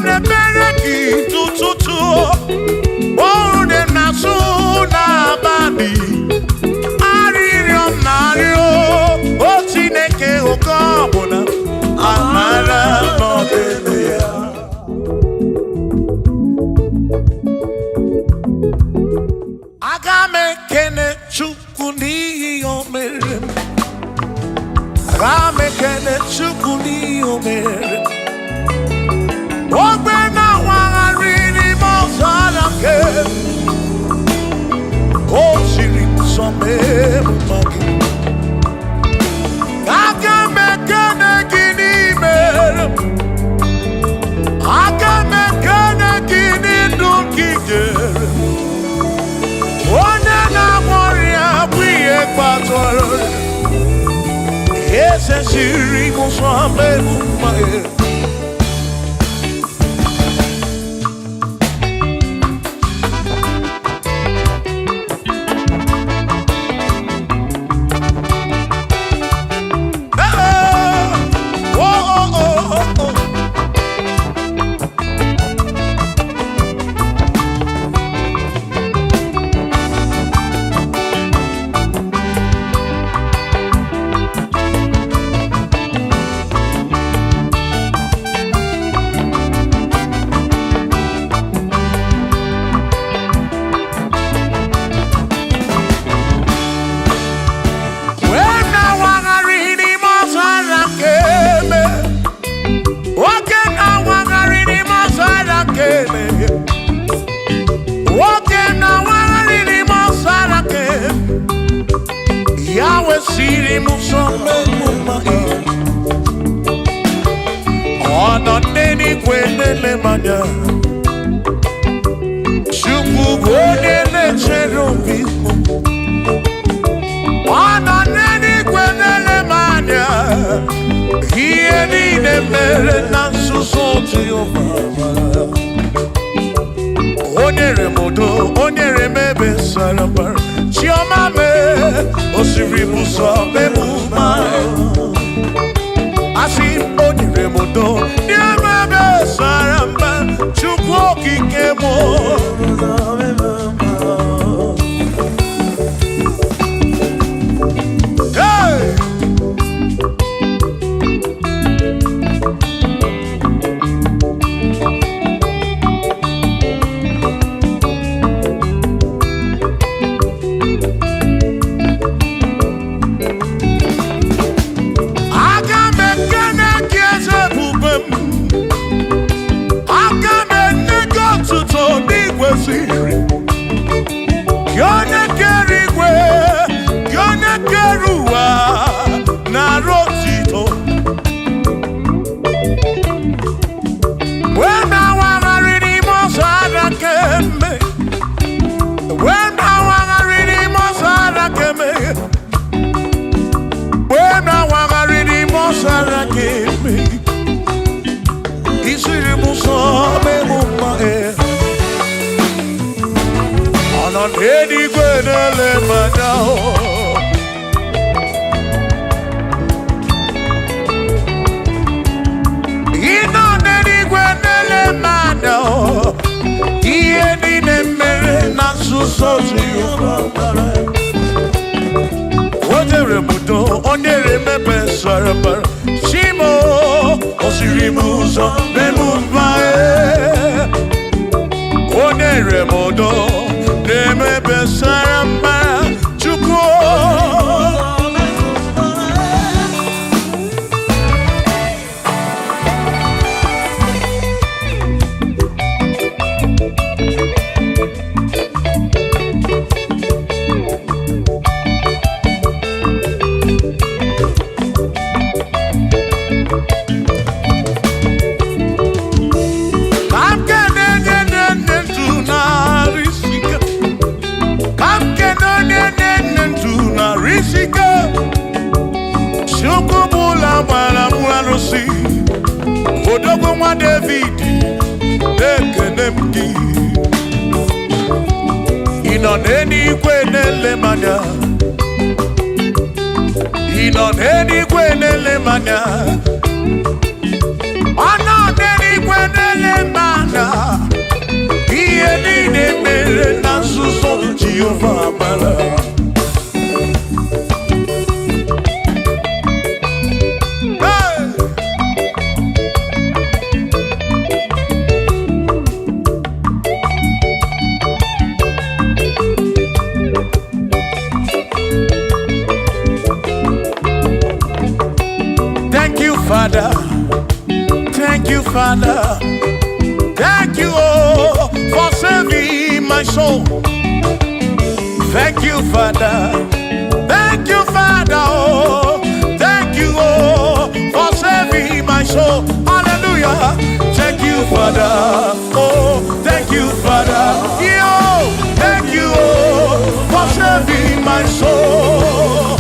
na-ekpere gị tụtụtụ, orude na-asụ n'abalị, arịrịọ m na-arịọ, o Chineke, oke ọbụla amara n'ọdịbe ya. Aga m ekene Chukwu n'ihi o mere m. Aga m ekene Chukwu n'ihi o mere m. Ogbe na-awagharị n'ime ọzara nke o siri nsọ mee m mma gị. Aga m ekene gị n'ime m. Aga m ekene gị n'ndụ gị nyere m. Onye na-agwọ ọrịa bụ ihe kpatara eze siri m nsọ mee m mma gị. Hey! Oh, oh, oh, oh. Wee na-awagharị n'ime ọzara nke eme. Nwoke na-awagharị n'ime ọzara nke eme. Nwoke na-awagharị n'ime ọzara nke eme. Ya wesịrị m nsọ mee m mma. Ọ nọ n'eluigwe na-ele m anya. Chukwu bụ onye na-echere obi m. Ọ nọ n'eluigwe na-ele m anya. Ihe niile mere na nzuzo Jehova. O nyere m udo, o nyere m ebe sara mbara. Chiọma mee, o siri m ụzọ mee m mma. Asị m, o nyere m udo, nye m ebe sara mbara. Chukwu okike m. Hey! Aga m ekene gị eze ebube m. Aga m enye gị otuto n'igwe siri. Gị onye kere igwe, gị onye kere ụwa, na-arụ otito. Wee na-awagharị n'ime ọzara kemgbe. Wee na-awagharị n'ime ọzara kemgbe. Wee na-awagharị n'ime ọzara kemgbe. Isiri m ụzọ mee m mma e. Ọ nọ n'eluigwe na-ele m anya o. Ị nọ n'eluigwe na-ele m anya o. Ihe niile mere na nzuzo Jehova. O nyere m udo, o nyere m ebe sara mbara. Chimo, o siri m ụzọ mee m mma e. O nyere m udo, na-eme ebe sara mbara. Chukwu. Ka m kene onye na-enye ndụ narị isi ike. Ka m kene onye na-enye ndụ narị isi ike. Chukwu bụla gbara m arụsị. Odogwu nwa David, na-ekene m gị. Ị nọ n'eluigwe na-ele m anya. Ị nọ n'eluigwe na-ele m anya. Ọ nọ n'eluigwe na-ele m mere na nzuzo, Jehova mara. Hey! Thank you, Father. Thank you, Father. Thank you, oh, for saving my soul. Thank you, Father. Thank you, Father. Oh, thank you, oh, for saving my soul. Hallelujah. Thank you, Father. Oh, thank you, Father. Yo, thank you, oh, for saving my soul.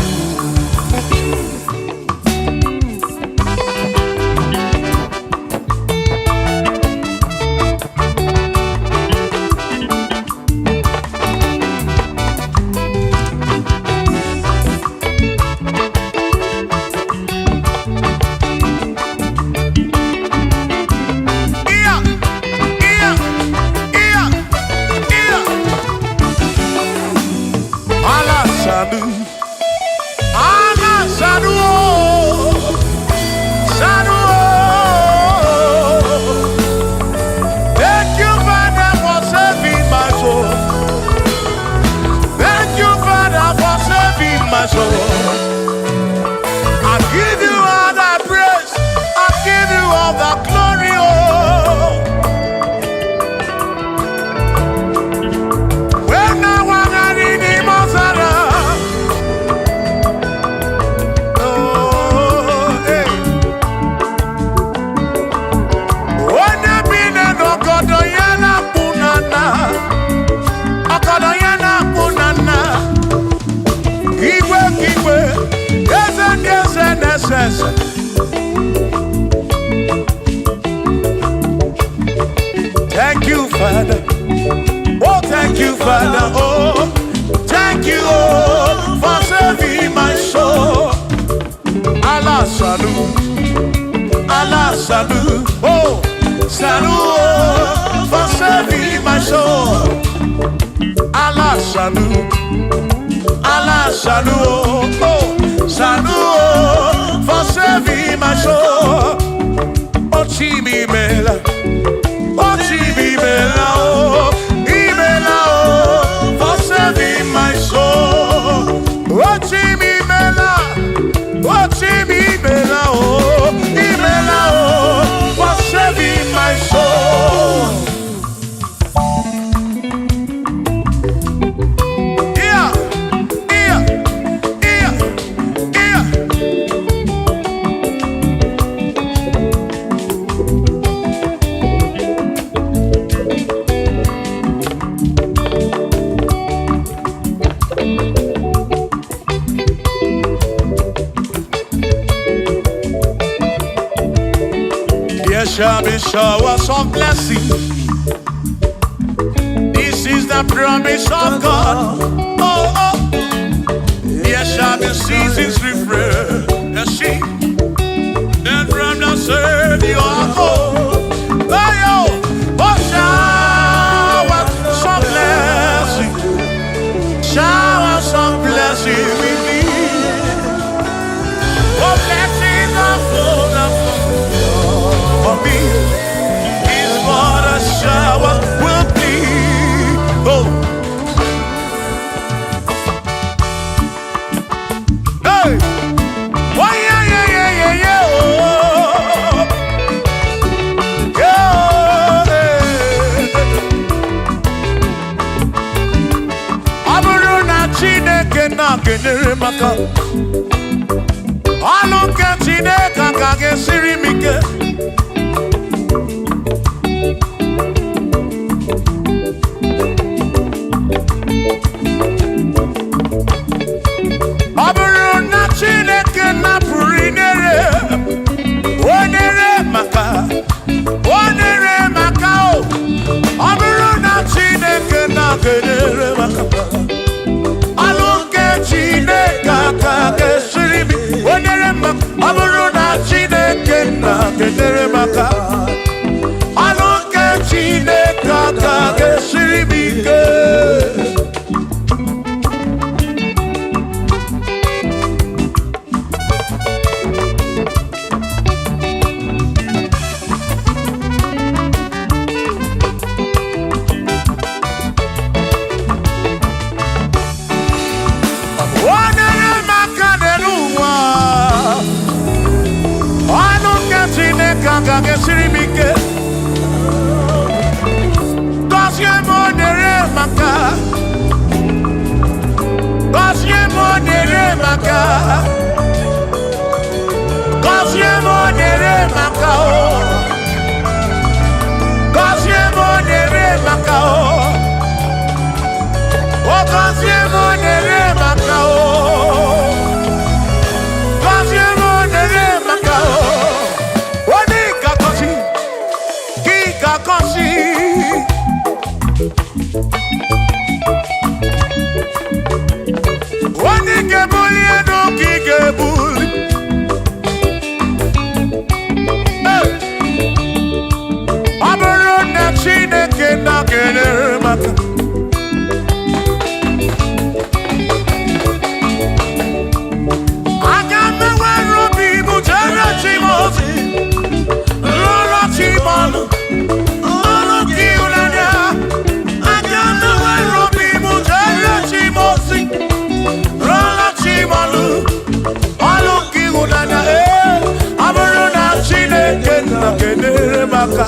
Yeah, yeah, yeah, yeah. Allah Sadu. Allah Sadu. Oh, Sadu. Oh. Thank you, Father, for saving my soul. Thank you, Father, for saving my soul. I give you all the praise. I give you all the glory. Oh. When I was in the Mozara. Oh, hey. Onye bi n'ọgọdọ ya na-akpụ na nna. Ọgọdọ ya na-akpụ na nna. Igwe ka igwe, eze ndị eze na-ese ese. Thank you, Father. Oh, thank you, Father. Oh, thank you, oh, for saving my soul. Allah Sanu, Allah Sanu, oh, Sanu, oh, for saving my soul. Allah Sanu, Allah Sanu, oh, oh, Sanu, oh, for saving my soul. Oh, Chimi Mela, oh, Chimi Mela, oh, Imela, oh, for saving my soul. Oh, Chimi Mela, oh, Chimi Mela, oh, Imela, oh, for saving my soul. Yeah. There shall be showers of blessing. This is the promise of God. Oh. There shall be seasons refreshing. And from the Savior. Oh, oh, oh, showers of blessing. Showers of blessing we need. Oh, blessings are full for me. Is what a shower will be. Oh, hey, why, yeah, oh, yeah. Ọ bụrụ na Chineke na-enyere m aka, ọlụ nke Chineke aka ga-esiri m ike. Ọ bụrụ na Chineke napụrụ inyere o nyere maka o nyere maka o, ọ bụrụ na Chineke na-enyere maka, ọlụ nke Chineke aka ga Gọzie m, ọ na-ere maka. Gọzie m, ọ na-ere maka. Gọzie m, ọ na-ere maka o. Gọzie m, ọ na-ere maka o. O gọzie m, ọ na-ere maka o. Gọzie m, ọ na-ere maka o. Onye ga-agọzi, gị ga-agọzi. Onye ga-ebuli elu ka ị ga-ebuli. Hey! Ọ bụrụ na Chineke nọgidere maka aga m enwere obi m jere chi m ozi, lụrụ chi m ọlụ, ọlụ ka ịhụnanya. Aga m enwere obi m jere chi m ozi, lụrụ chi m ọlụ, ọlụ ka ịhụnanya. Ee, ọ bụrụ na Chineke nọgidere maka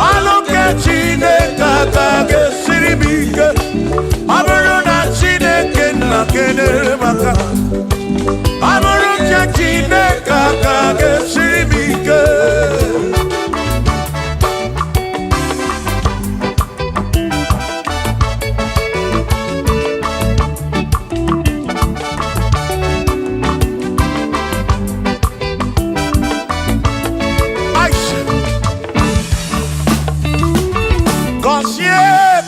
ọlụ nke Chineke aka ga-esiri m ike. Ọ bụrụ na Chineke nọgidere maka ọ bụrụ nke Chineke aka ga-esiri m ike. Aisha. Gọzie,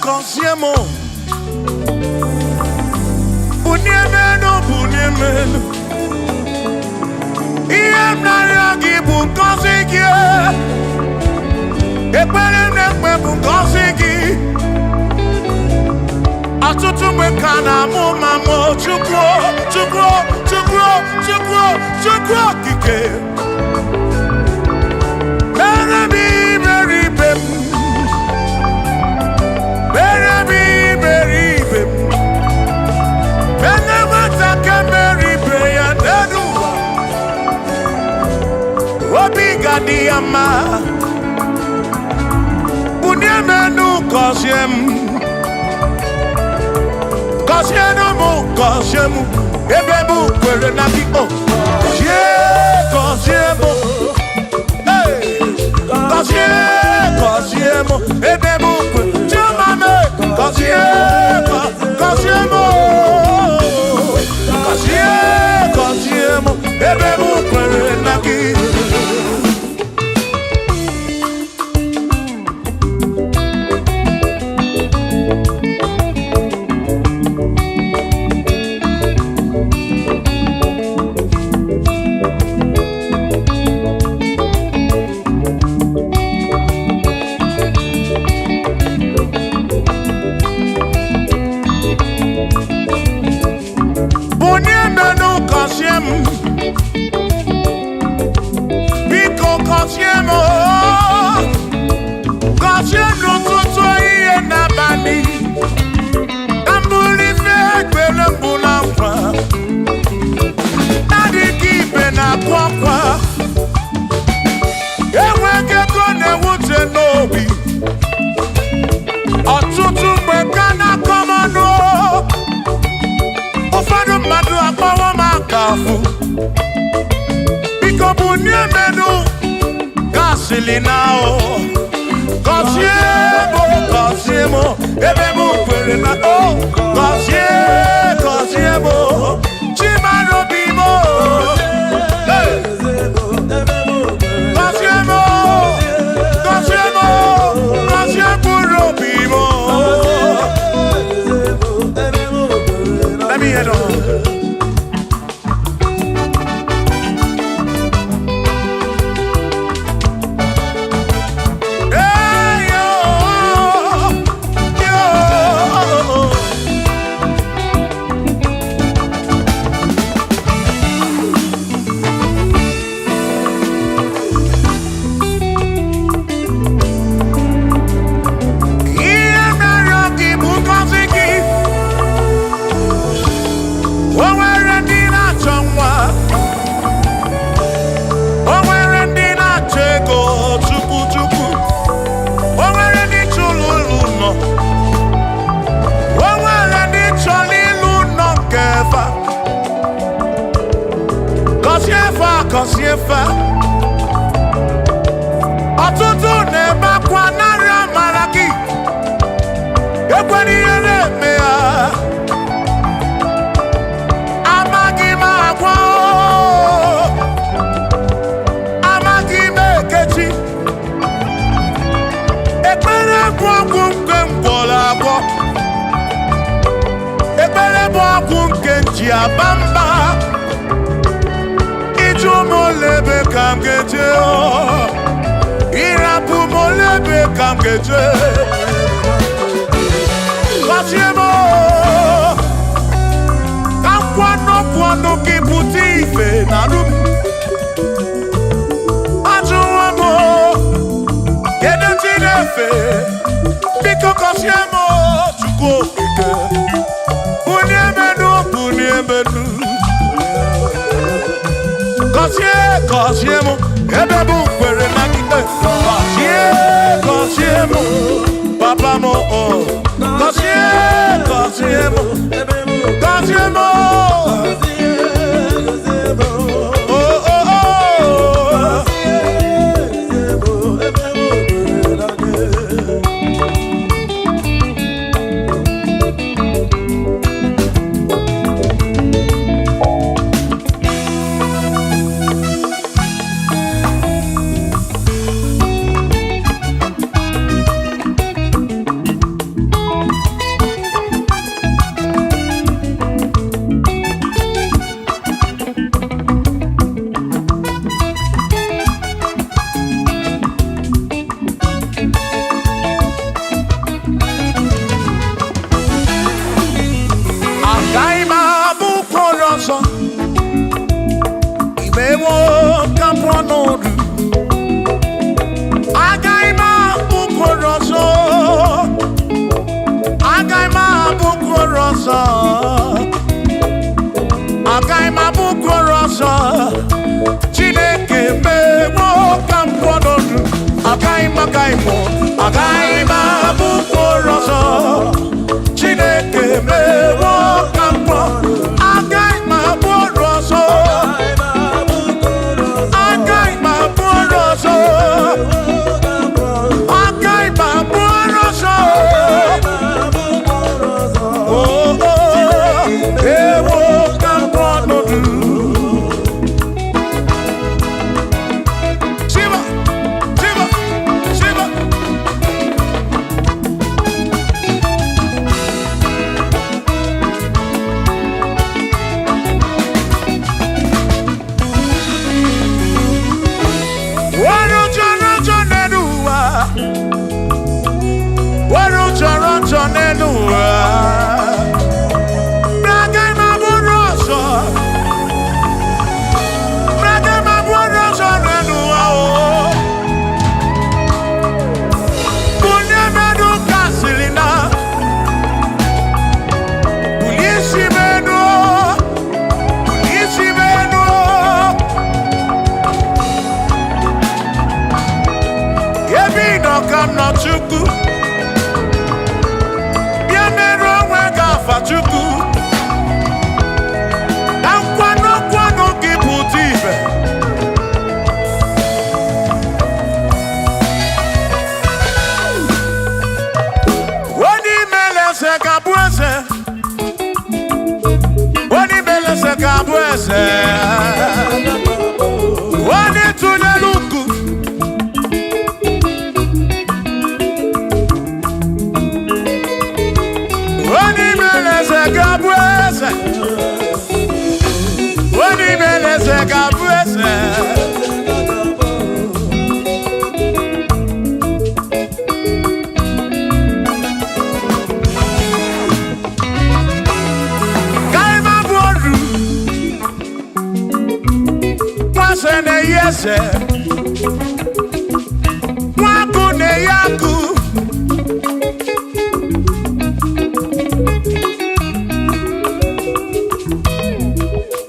gọzie m, bunie m elu, bunie m elu. Ihe m na-arịọ gị bụ ngọzi gị. Ekpere m na-ekpe bụ ngọzi gị. Ọtụtụ mgbe ka na-amụ ma mụ Chukwu, Chukwu, Chukwu, Chukwu, Chukwu okike. Mere m iberibe m, mere m iberibe m. Mere nwata ka mere ibe ya n'elu ụwa, obi ga-adị ya mma. Bunie m enu, gọzie m, gọzienụ m, gọzie m, ebe m kwere na gị o. Gọzie, gọzie m. Hey! Gọzie, gọzie m, ebe m kwere. Chioma m, gọzie, gọzie m o. Gọzie, gọzie m, ebe m kwere na gị. Bunie m enu, gọzie m, biko gọzie m o. Gọzie m n'ụtụtụ, ehihie n'abalị, ka m bụrụ ife ekpere mbụ na nkwa. Adịghị ibe na-akụ akwa, enweghị ego na-ewute n'obi. Ọtụtụ mgbe ka na-akọ m ọnụ, ụfọdụ mmadụ akpọwọ m aka afụ. Biko bunie m enu, gasịlị na o. Gọzie m, gọzie m, ebe m kwere na o. Gọzie, gọzie m, chimarobi m o. Hey! Gọzie m, gọzie m, gọzie mkpụrụ obi m o. Let me hear it. Hey, yo, yo. na-efe. Ọtụtụ na-ebe akwa narị amara gị, ekwela ihe na-eme ha. Amaghị m agwọ, amaghị m ekechi. Ekpere bụ ọgwụ nke m gwọrọ agwọ. Ekpere bụ ọgwụ nke m ji aba mba. Ịjụ m ole ebe ka m ga-eje, ịrapụ m ole ebe ka m ga-eje. Gọzie m, ka m kwọnụ kwọnụ gị pụta ife na arụ m. Ajụwo m, kedu chi na-efe? Biko gọzie m, Chukwu okike. Bulie m enu, bulie m enu. Gọzie, gọzie m, ebe m kwere na gị. Gọzie, gọzie m, papa m o. Gọzie, gọzie m, gọzie m o. Oh, oh, oh. Agaghị m abụ ụkwụ ọzọ, imewo ka m pụọ n'ọdụ. Agaghị m abụ ụkwụ ọzọ, agaghị m abụ ụkwụ ọzọ, agaghị m abụ ụkwụ ọzọ. Chineke mewo ka m pụọ n'ọdụ. Agaghị m, agaghị m, agaghị m abụ ụkwụ ọzọ. Chineke mewo ka m pụọ. Agaghị m abụ ọrụ ọzọ. Agaghị m abụ ọrụ ọzọ. Agaghị m abụ ọrụ ọzọ. Oh, oh, ewo ka m pụọ n'ọdụ. Shiva, Shiva, Shiva. Wọ́n jọrọ jọ nínú wa. Wọ́n jọrọ jọ nínú wa. Braga ma bụrụ ọzọ. Braga ma bụrụ ọzọ nínú wa o. Bulie mmadụ kasịrị na. Bulie isi m enu. Bulie isi m enu. Ebe ị nọ ka m nọ, Chukwu. Bịa merụ onwe gị afa, Chukwu. Ka nkwanụ nkwanụ gị pụta ibe. Onye imele eze ga-abụ eze. Onye imele eze ga-abụ eze. Onye tụnyere uku. Onye imele eze ga-abụ eze. Onye imele eze ga-abụ eze. Kaima bụ oru. Nwase na-eyi eze. Nwakụ na-eyi akụ.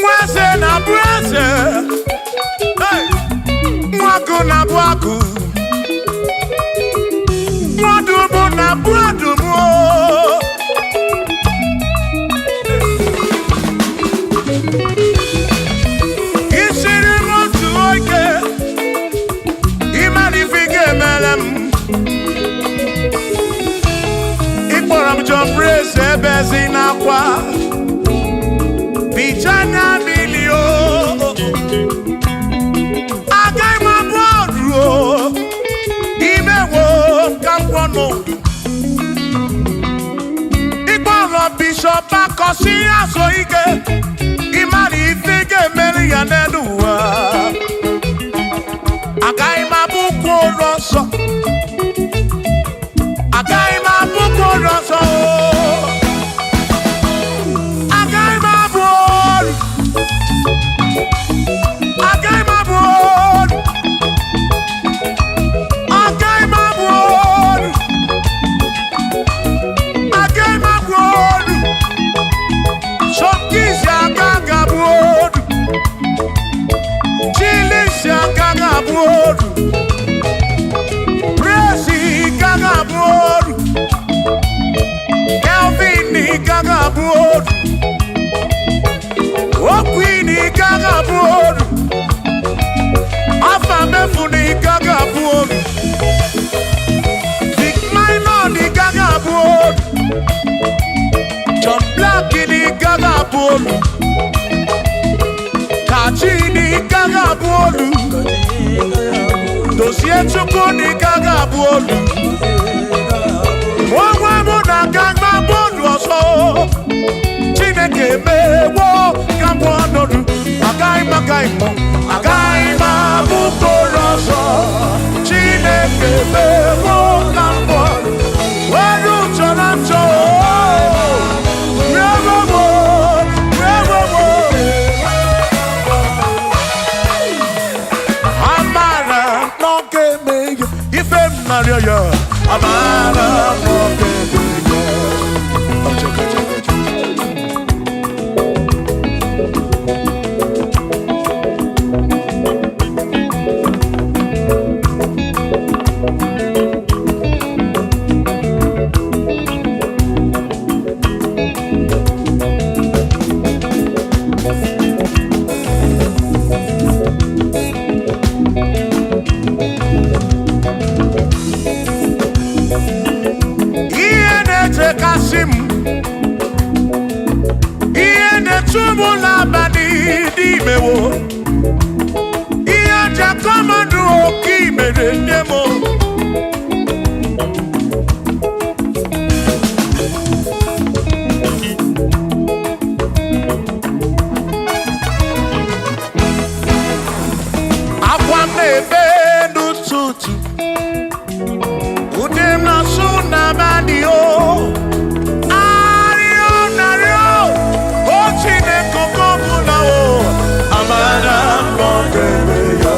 Nweze na-abụ eze. Hey! Nwakụ na-abụ akụ. Nwadụmụ na-abụ adụmụ. Isiri m otu. Ebezi n'akwa, bicha anya mmiri o. Agaghị m abụ ọrụ o, imewo ka m gwọ n'ụdụ. Ịkpọrọ Bishọp Akọsi azụ ike, ịmara ife ị ga-emeri ya n'elu ụwa. Agaghị m abụ ụkwụ ụlọ nsọ. Agaghị m abụ ụkwụ ụlọ nsọ o. Agaghị m abụ ọrụ. Agaghị m abụ ọrụ. Agaghị m abụ ọrụ. Agaghị m abụ ọrụ. Sọmkisi aka ga-abụ ọrụ. Chilisi aka ga-abụ ọrụ. Presi ka ga-abụ ọrụ. Kelvin ka ga-abụ ọrụ. Okwini ka ga-abụ ọrụ. Afa mefuni ka ga-abụ ọrụ. Big Minor ka ga-abụ ọrụ. John Black ka ga-abụ ọrụ. Kachi ka ga-abụ ọrụ. Dozie Chukwu ka ga-abụ ọrụ. Onwe mụ na aga gba bọọlụ ọzọ. Chineke mewo ka m ọnọdụ. Agaghị m agaghị m agaghị m abụ mkpụrụ ọzọ. Chineke mewo ka m ọnọdụ. Were chọrọ nchọ. Rewowo, rewowo. Amara na ọ ga-eme ya ife m narịọ ya. Amara na ọ ga-eme ya. Ọchọ, ọchọ, ọchọ. Ihe na-echekasị m, ihe na-echu m n'abalị dị imewo, ihe ji akọmọdụ oke imere nne m. Akwa m na-ebe n'ụtụtụ, ụdị m na-asụ n'abalị o. Arịọ narịọ, o Chineke oke ọbụla o, amara m ọ ga-eme ya.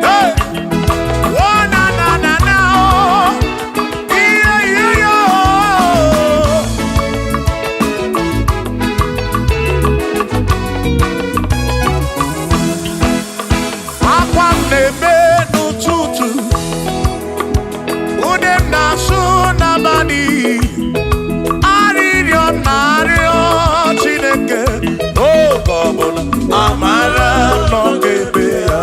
Hey! Oh, na, na, na, na, oh. Yeah, yeah, yeah, oh. Akwa m na-ebe n'ụtụtụ, ude m na-asụ n'abalị, arịrịọ m na-arịọ Chineke n'oge ọbụla, amara m na ọ ga-eme ya.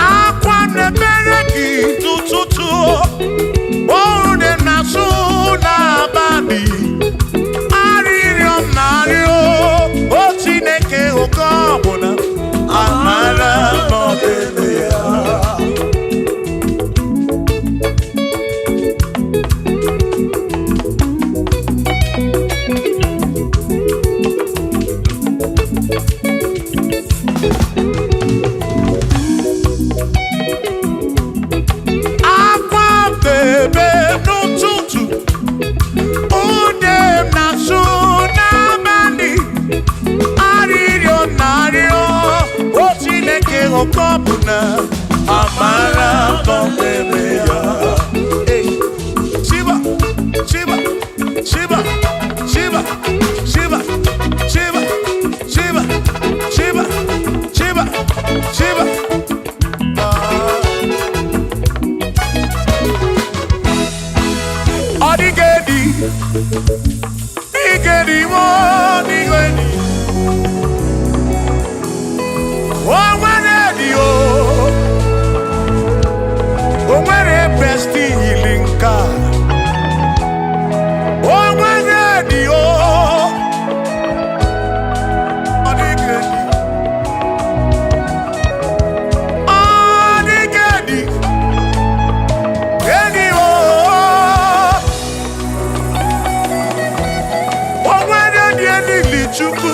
Akwa m na-ebere gị n'ụtụtụ, oru na-asụ n'abalị, arịrịọ m na-arịọ, o Chineke oke ọbụla, amara m na ọ ga-eme ya. Akwa m na-ebe n'ụtụtụ, ude m na-asụ n'abalị, arịrịọ m na-arịọ, o Chineke oke ọbụla, amara m na ọ eme ya. Hey. Shiba, Shiba, Shiba, Shiba, Shiba, Shiba, Shiba, Shiba, Shiba, Shiba. Ọ dịghị edi, dịghị edi, ọ dịghị edi. O nwere edi o, o nwere besti yiri nke a. O nwere edi o, ọ dịghị edi. Ọ dịghị edi, edi o. O nwere dị elili Chukwu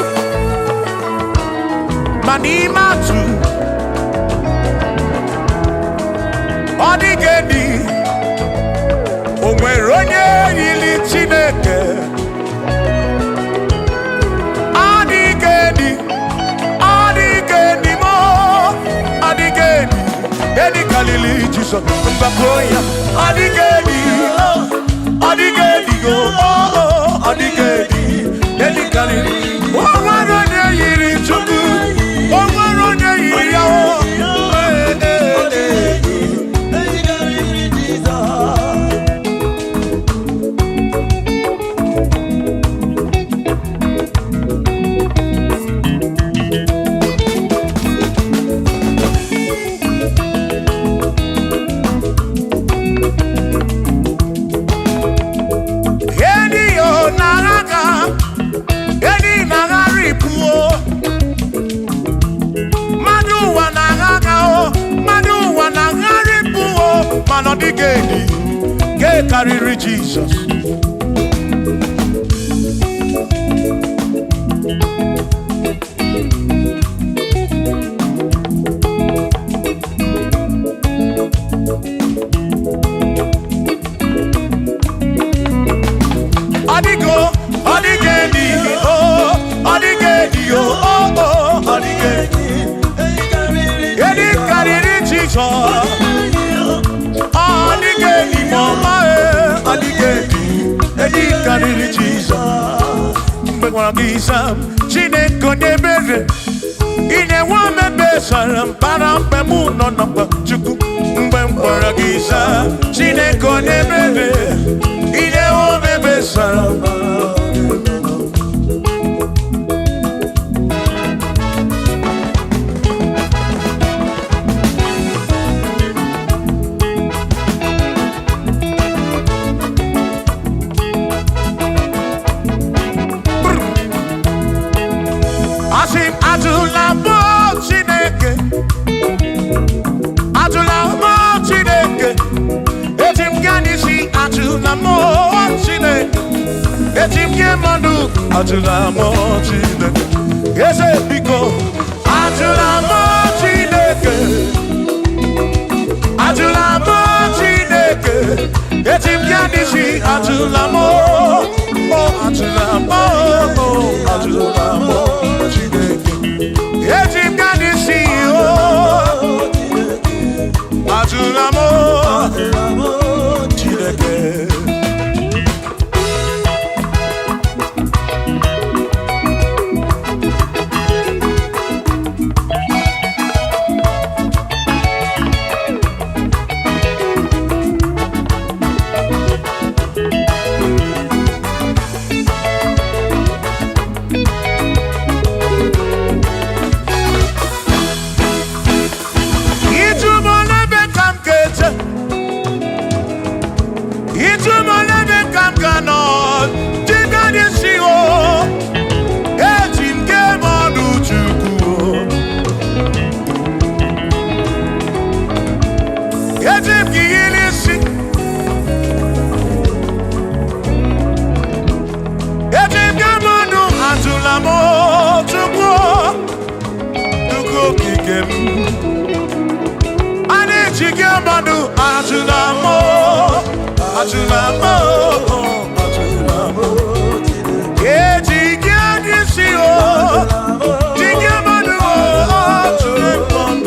ma n'ime atụ ọ dịghị edi. O nwere onye yiri Chineke. Ọ dịghị edi, ọ dịghị edi mo, ọ dịghị edi. Edi karịrị Jizọs mgbakọ ya. Ọ dịghị edi, ọ dịghị edi o, ọ dịghị edi. Edi karịrị. O nwere onye yiri Chukwu, o nwere onye yiri ya o. Ee, ee, ee. Edi yo na-agha, edi na-aghara ipu o. Mmadụ ụwa na-agha o, mmadụ ụwa na-aghara ipu o, mana ọ dịghị edi ke karịrị Jizọs. Ọ dịgo, ọ dịghị edi o, ọ dịghị edi o, o, o, ọ dịghị edi. Edi karịrị Jizọs. Ọ dịghị edi ma ọma e, ọ dịghị edi. Edi karịrị Jizọs. Mgbe gwara gị zaa m, Chineke onye ebere, ị na-enwe omebe sara mbara mgbe mụ nọ na mkpa Chukwu. Mgbe m gwara gị zaa, Chineke onye ebere, ị na-enwe omebe sara mbara. Asị m ajụla mụ Chineke, ajụla mụ Chineke, eji m gaa n'isi ajụla mụ Chineke, eji m nye mmadụ ajụla mụ Chineke, eze biko ajụla mụ Chineke, ajụla mụ Chineke, eji m gaa n'isi ajụla mụ, o ajụla mụ, o ajụla mụ Chineke. Eji m gaa n'isi o, ajụla m Chineke. Ịjụ m n'ebe ka m ga-eje, ịjụ m n'ebe ka m ga-anọ, dịka n'isi o, eji m gee m ọnụ Chukwu o. Eji m gị yiri isi, eji m gee m ọnụ ajụla m Chukwu o, Chukwu okike m. A na-eji gị mmadụ ajụla m ajụla m ajụla m. Eji gị n'isi o, ji gị mmadụ o, ajụla m.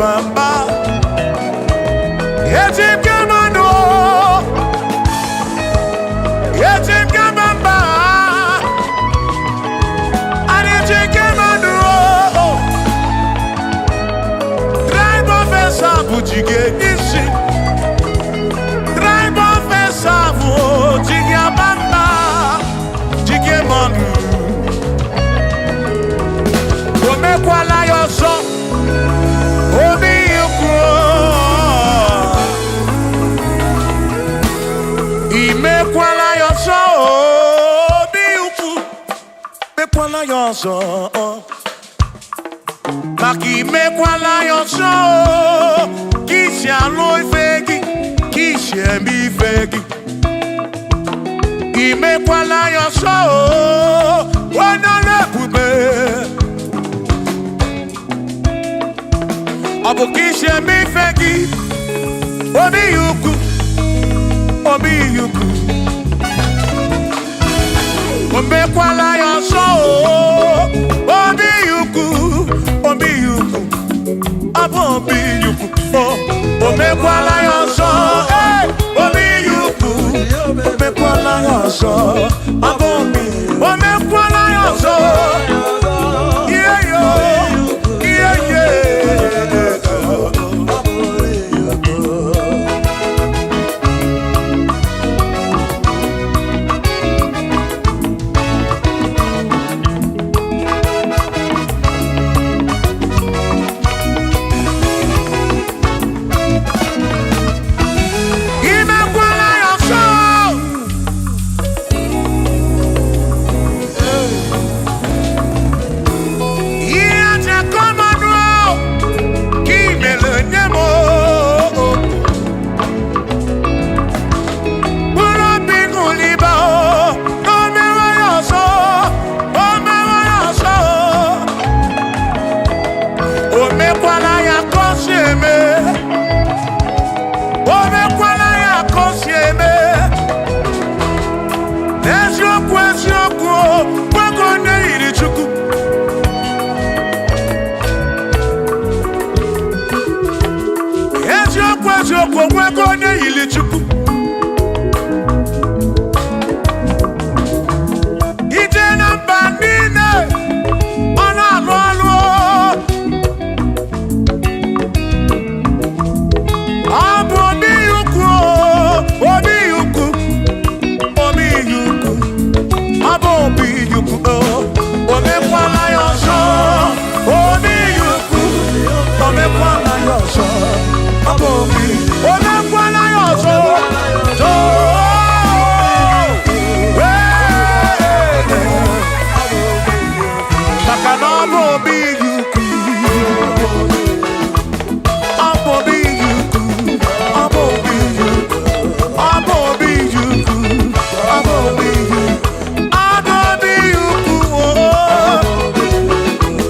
aba mba. Eji m gị mmanụ, eji m gị aba mba. Anyị ji gị mmanụ. Tribe of Esau ji gị isi. Tribe of Esau ji gị aba mba, ji gị mmanụ. O mekwala ya ọzọ, obi ukwu. Imekwala ya ọzọ, obi ukwu. Mekwala ya ọzọ, maka imekwala ya ọzọ, ka isi alụ ife gị, ka isi eme ife gị. Imekwala ya ọzọ, onye ọrụ ebube. Ọ bụ ka isi eme ife gị, obi ukwu, obi ukwu. O mekwala ya ọzọ, obi ukwu, obi ukwu. Ọ bụ obi ukwu. O mekwala ya ọzọ, ee, obi ukwu. O mekwala ya ọzọ, ọ bụ obi. O mekwala ya ọzọ. Ihe yo, ihe ye. Imekwala ya ọzọ. Ihe aja kọmanụ ka imere nye m o. Mkpụrụ obi ṅụliba o, o mewe ya ọzọ, o mewe ya ọzọ. O mekwala ya ka o si eme. O mekwala ya ka o si eme. N'eziokwu, eziokwu, o nwoke onye yiri Chukwu. Eziokwu, eziokwu, onwego onye yiri Chukwu. Ije na mba niile, ọ na-alụ ọlụ. Ọ bụ obi ukwu, obi ukwu, obi ukwu. Ọ bụ obi ukwu. O mekwala ya ọzọ, obi ukwu. O mekwala ya ọzọ, ọ bụ obi. O mekwala ya ọzọ. Too. Ee. Maka na ọ bụ obi ukwu. Ọ bụ obi ukwu. Ọ bụ obi ukwu. Ọ bụ obi ukwu. Ọ bụ obi ukwu. Ọ bụ obi ukwu.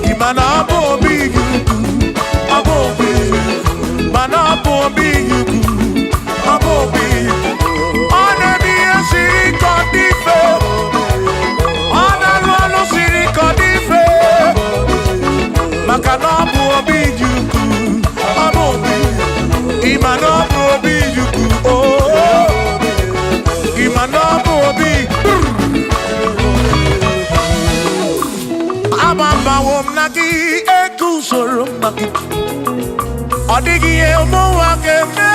Ị ma na ọ bụ obi ukwu. Ọ bụ obi ukwu. Mana ọ bụ obi ukwu. Ọ bụ obi ukwu. Ọ na-eme ihe siri ike ọ dị mfe. Ọ na-alụ ọlụ siri ike ọ dị mfe. Maka na ọ bụ obi dị ukwu. Ọ bụ obi. Ị ma na ọ bụ obi dị ukwu. Oh. Ị ma na ọ bụ obi. Agbabawo m na gị, eguzoro m na gị. Ọ dịghị ihe ụmụnwa ga-eme.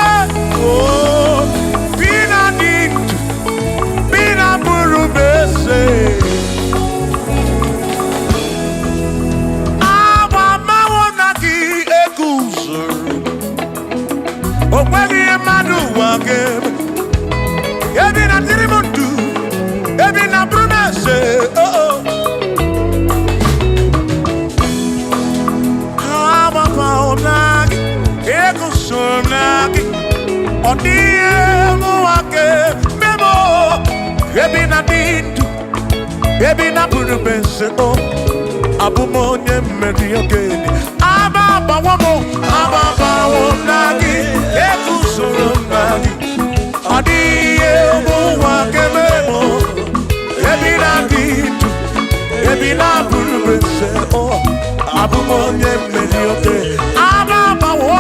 Oh, bi na dị ndụ, bi na bụrụ m eze. Agbabawo m na gị, eguzoro. O nweghị ihe mmadụ ụwa ga-eme. Ebi na dịrị m ndụ, ebi na bụrụ m eze. Oh, oh. Agbabawo m na gị, eguzoro m na gị. Ọ dịghị ihe mụnwa ga-eme m o. Ebi na dị ndụ, ebi na bụrụ m eze o. Abụ m onye mmeri okenye. Agbabawo m, agbabawo m na gị, eguzoro m na gị. Ọ dịghị ihe mụnwa ga-eme m o. Ebi na dị ndụ, ebi na bụrụ m eze o. Abụ m onye mmeri okenye. Agbabawo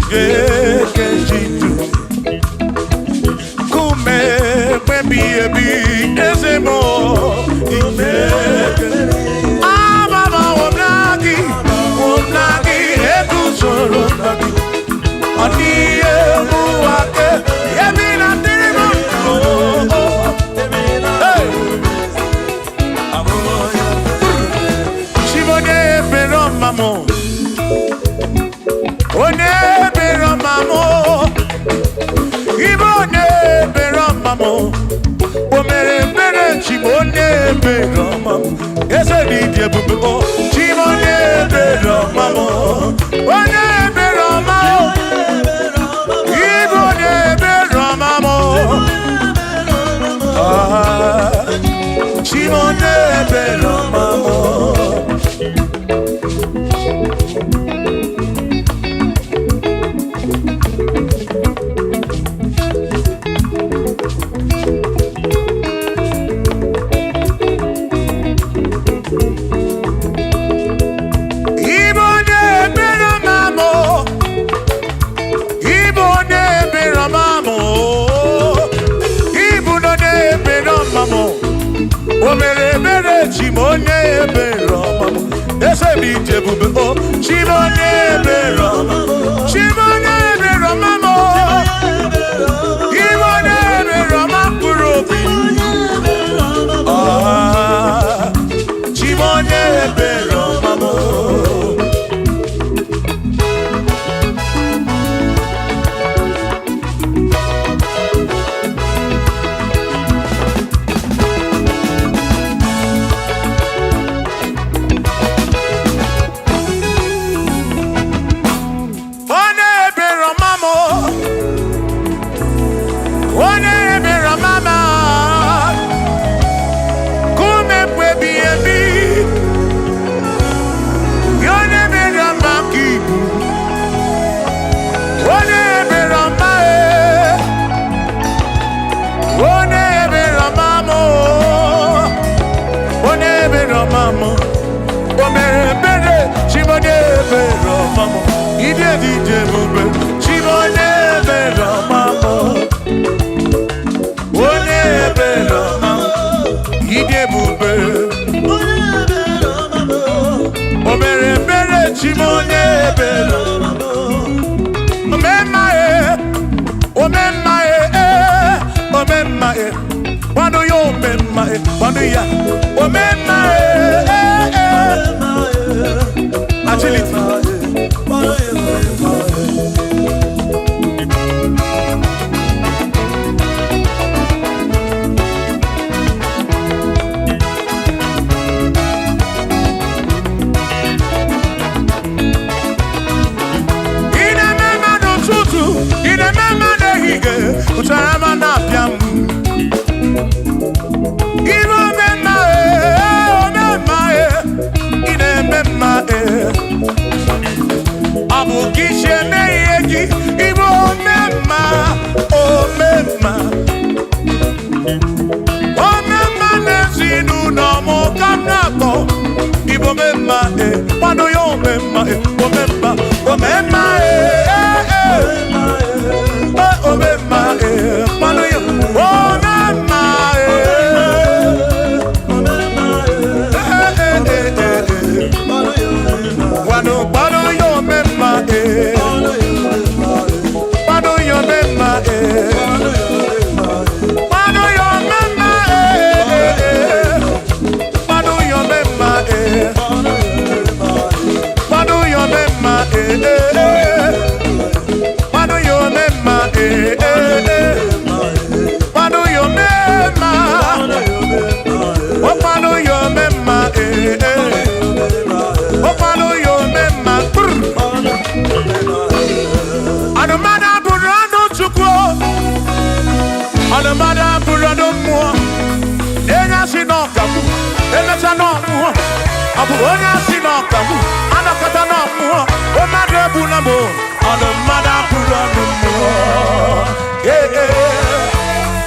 Kejitu kume ebi ebi eze mo ike amama omnagi omnagi eguzoro nagi ọdịye mụwake ebi na dịrị m ndụ. Hey! Chibonye ebere ọma mụ, onye ebere ọma mụ, ibe onye ebere ọma mụ, o mere ebere chibo onye ebere ọma mụ, eze dị ịdị ebube o, chibo onye ebere ọma mụ, onye ebere ọma mụ, ibe onye ebere ọma mụ, ah, chibo onye ebere ọma mụ. Ibo onye ebere ọma mụ, ibo onye ebere ọma mụ, ibu onye ebere ọma mụ, o mere ebere chi m onye ebere ọma mụ, eze m ije ebube o, chi m onye ebere ọma mụ, chi m onye ebere ọma mụ, ibo onye ebere ọma mkpụrụ obi, ah, chi m onye ebere ọma mụ. Onye ebere ọma mụ, onye ebere ọma m, kume mgbe ebighị ebi, gị onye ebere ọma ka ibu, onye ebere ọma e, onye ebere ọma mụ, onye ebere ọma mụ, o mere ebere chi m onye ebere ọma mụ, ịdị dị dị ebube chi m onye ebere ọma mụ. Onye ebere ọma, ịdị ebube, o mere ebere chi m onye ebere, omemma e, omemma e, e, omemma e, gwanụ ya omemma e, gwanụ ya omemma e, e, e. Agility. Ị na-eme mma n'ụtụtụ, ị na-eme mma n'ehihie, ụtara ma na-apịa m. Ibe omemma e, omemma e, ị na-eme mma e. Ọ bụ ka isi eme ihe gị, ịbụ omemma, omemma. Omemma n'ezinụlọ m ka m na-akpọ. Ịbụ omemma e, kwado ya omemma e, omemma, omemma e, e, e. E, omemma e, kwado ya omemma e. E, e, e, e, e. Kwado, kwado ya omemma e. Kwado ya omemma e. Kwado ya omemma e, e, e. Kwado ya omemma e. Kwado ya omemma e, e, e. Kwado ya omemma e, e, e. Kwado ya omemma. O kwado ya omemma e, e. O kwado ya omemma. Brr. Anụmanụ abụrụ anụ Chukwu. Anụmanụ abụrụ anụ mmụọ. Enye asị na ọkagbu, emecha na ọmụọ. Ọ bụ onye asị na ọkagbu, anakọta na ọmụọ. O mmadụ egbula m o. Ọnụ mmadụ abụrụ ọnụ mmụọ. Ee, ee.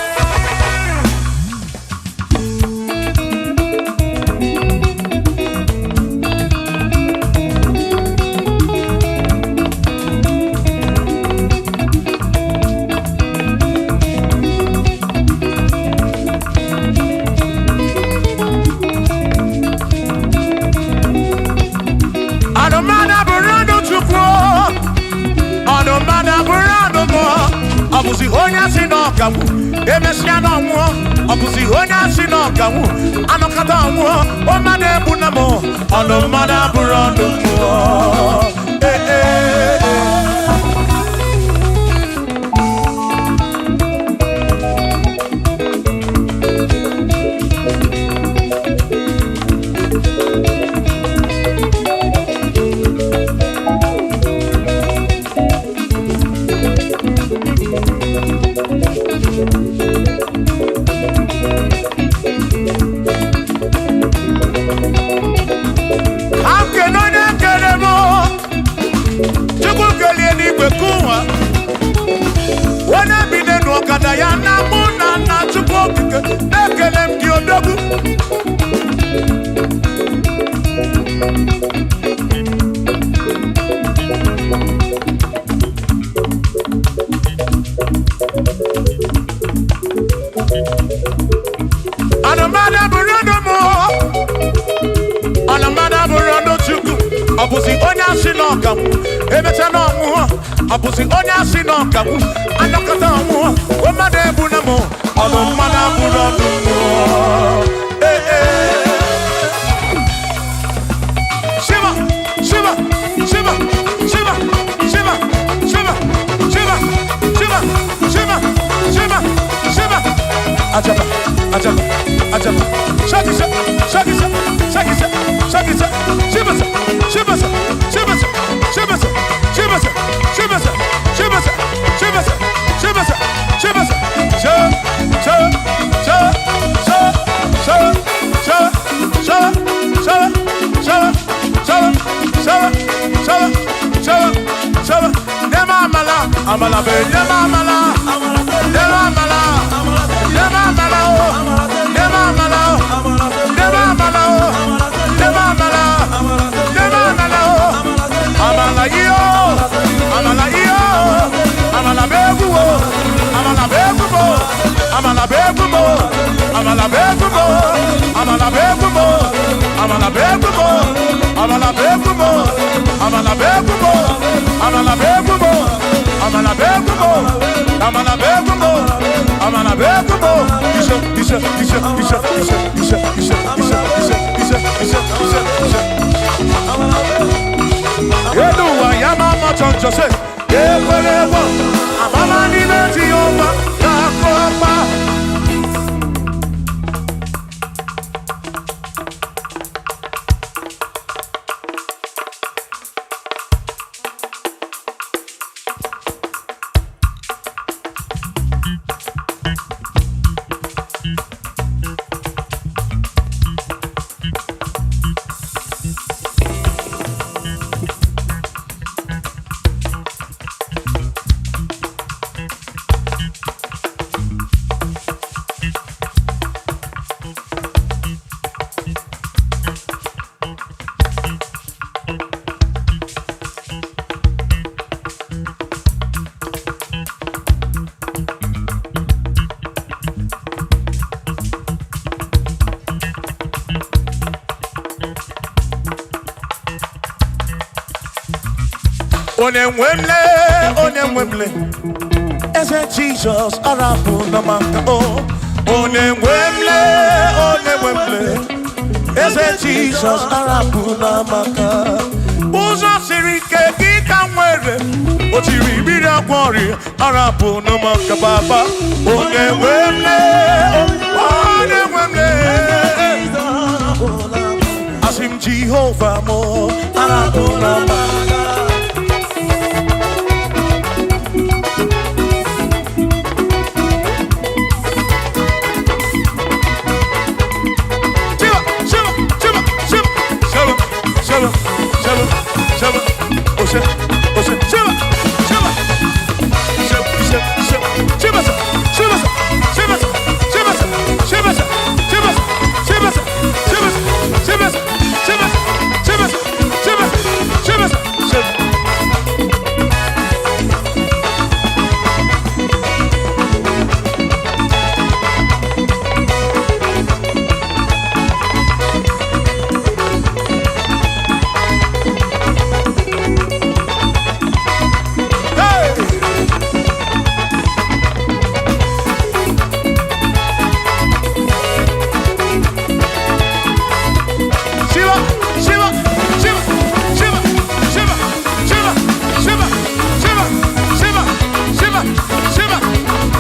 Mmadụ abụrụ ọnụ mmụọ. Ọ bụzi onye asị na ọkanwụ, emesịa na ọnwụọ. Ọ bụzi onye asị na ọkanwụ, anọkọta ọnwụọ. Ọ mmadụ egbu na m, ọnụ mmadụ abụrụ ọnụ mmụọ. Ee, ee, ee. Ka m kene onye kere m. Chukwu kelie n'igwe kụwa, onye bi n'elu ọkada ya na mụ na nna. Chukwu okike, na-ekele m gị, odogwu. Anụmanụ bụrụ ọnụ mụ, ọnụmmadụ abụrụ ọnụ Chukwu. Ọ bụzi onye asị na ọkanwụ, emecha na ọnwụọ. Ọ bụzi onye asị na ọkanwụ, anọkọta ọnwụọ. Mmadụ egbu na mụ, ọnụ mmadụ abụrụ ọnụ mmụọ. Ee, ee. Shiva, shiva, shiva, shiva, shiva, shiva, shiva, shiva, shiva, shiva, shiva. Ajaba, ajaba, ajaba. Shakisa, shakisa, shakisa, shakisa. Shibasa, shibasa, shibasa, shibasa, shibasa, shibasa, shibasa, shibasa, shibasa, shibasa. Sha, sha, sha, sha, sha, sha, sha, sha, sha, sha, sha, sha, sha, sha. Nema amala, amala be, nema amala, nema amala, nema amala o, nema amala o, nema amala o, nema amala, nema amala o, amala iyo, amala iyo, amala be egwu o, amala be egwu mo, amala be egwu mo, amala be egwu mo, amala be egwu mo, amala be egwu mo, amala be egwu mo, amala be egwu mo, amala be egwu mo, amala be egwu mo, amala be egwu mo, amala be egwu mo. Ise, ise, ise, ise, ise, ise, ise, ise, ise, ise, ise, ise, ise. Elu ụwa ya ma ama chọnchọ se ekwere egwu amama n'ime Jehova ga-akụ ọkpa. Onye nwe m lee, onye nwe m lee, eze Jizọs arapụ na maka o. Onye nwe m lee, onye nwe m lee, eze Jizọs arapụ na maka. Ụzọ siri ike gị ka m nwere, o tiri mmiri agwọ ọrịa, arapụ na maka baba. Onye nwe m lee, onye nwe m lee, asị m Jehova mụ arapụ na maka. Shiva, shiva, shiva, shiva, shiva, shiva, shiva, shiva, ose, ose, shiva, shiva, shiva, shiva, shiva, shiva, shiva, shiva, shiva, shiva, shiva, shiva, shiva, shiva, shiva, shiva, shiva, shiva, shiva.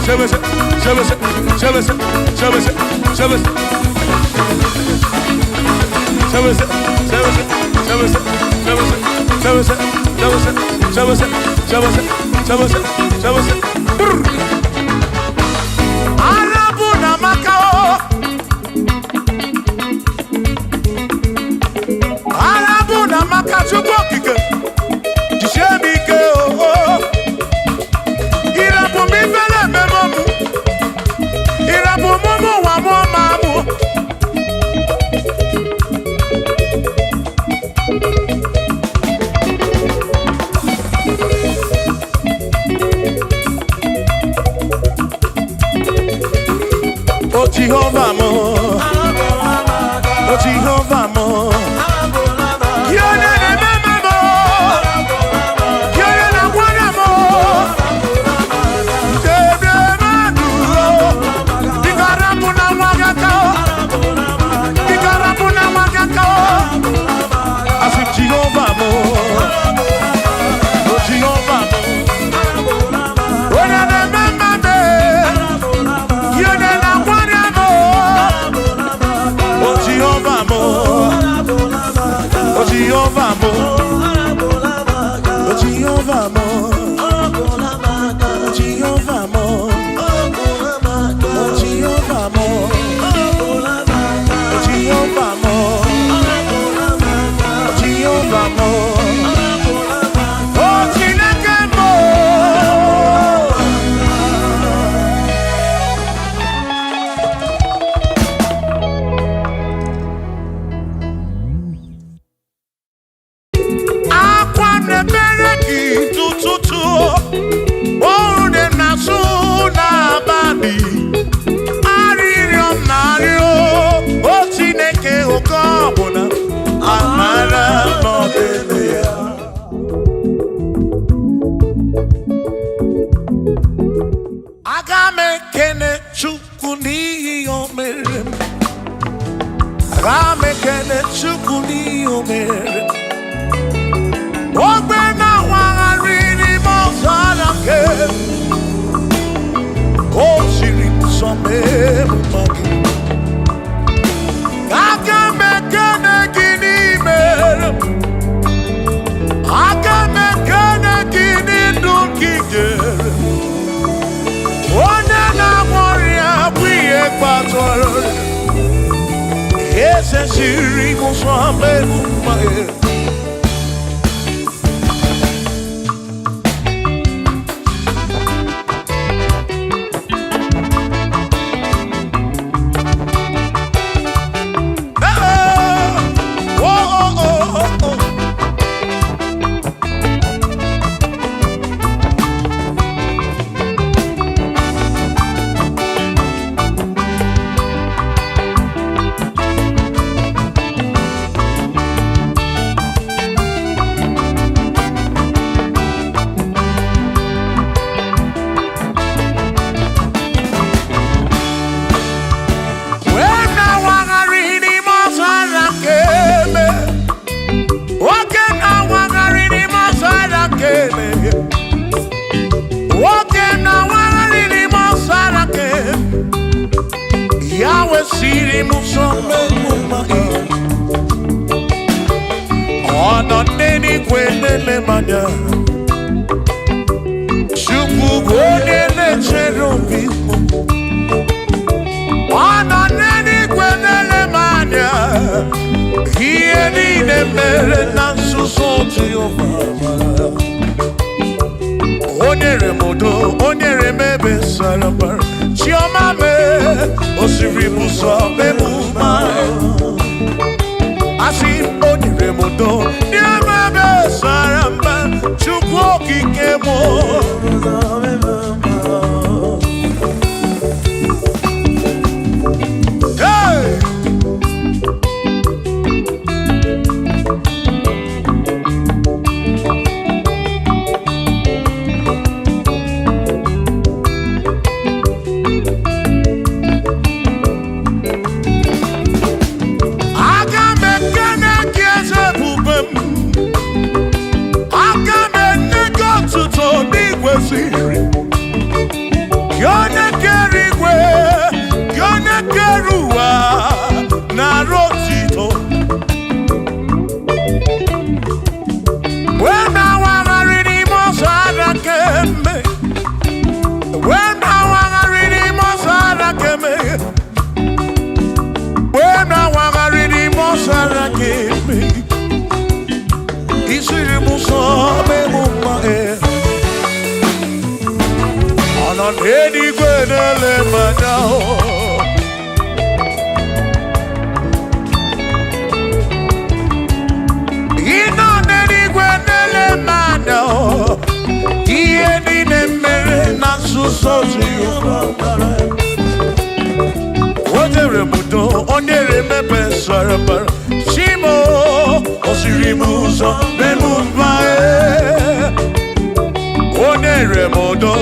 Sebese, sebese, sebese, sebese, sebese. Sebese, sebese, sebese, sebese, sebese, sebese, sebese, sebese, sebese, sebese. Brr. Arabu na Macao. Arabu na Macao, Chukwu okike. Jisie m ike o. Ịrapụ m ifele ememe mụ. Ịrapụ m ụmụ ụwa mụọ ma mụ. O Jehovah mo, o Jehovah mo. Gị onye na-eme mo, gị onye na-agwara mo. Ebe mmadụ o, biko rapụ na nwa gị aka o, biko rapụ na nwa gị aka o. Asị m Jehovah mo, o Jehovah mo. Onye na-eme mma mee, gị onye na-agwara mo. O Jehovah mo, o Jehovah mo, o Jehovah mo, o Jehovah mo, o Jehovah mo, o Jehovah mo, o Jehovah mo, o Chineke mo. Akwa na-ebere gị tụtụtụ, oru dị m na-asụ n'abalị, arịrịọ m na-arịọ, o Chineke, oke ọbụla amara n'ọdịdị ya. Aga m ekene Chukwu n'ihi o mere m. Aga m ekene Chukwu n'ihi o mere m. Ogbe na-awagharị n'ime ọzara nke o siri m nsọ mee m mma gị. Aga m ekene gị n'ime m. Aga m ekene gị n'ndụ gị nyere m. Onye na-agwọ ọrịa bụ ihe kpatara ọrịa. Eze siri m nsọ mee m mma gị. Oh, oh, oh, oh, oh. Wee na-awagharị n'ime ọzara nke eme. Nwoke na-awagharị n'ime ọzara nke eme. Nwoke na-awagharị n'ime ọzara nke eme. Ya wesiri m nsọ mmegbu mma gị. Ọ nọ n'eluigwe lele m anya. Chukwu bụ onye na-echere obi m. Ọ nọ n'eluigwe lele m anya. Ihe niile mere na nzuzo Jehova mara. O nyere m udo, o nyere m ebe sara mbara. Chiọma mee, o siri m ụzọ mee m mma. Asị m, o nyere m udo, nye m ebe sara mbara. Chukwu okike m. Hey! Aga m ekene gị, eze ebube m. Aga m enye gị otuto n'igwe siri. Gị onye kere igwe, gị onye kere ụwa, na-arụ otito. Wee na-awagharị n'ime ọzara kemgbe, wee na-awagharị n'ime ọzara kemgbe, wee na-awagharị n'ime ọzara kemgbe. Isiri m ụzọ mee m mma e. Ọ nọ n'eluigwe na-ele m anya o. Ị nọ n'eluigwe na-ele m anya o. Ihe niile mere na nzuzo Jehova mara. O nyere m udo, o nyere m ebe sara mbara. Chimo, o siri m ụzọ mee m mma e. O nyere m udo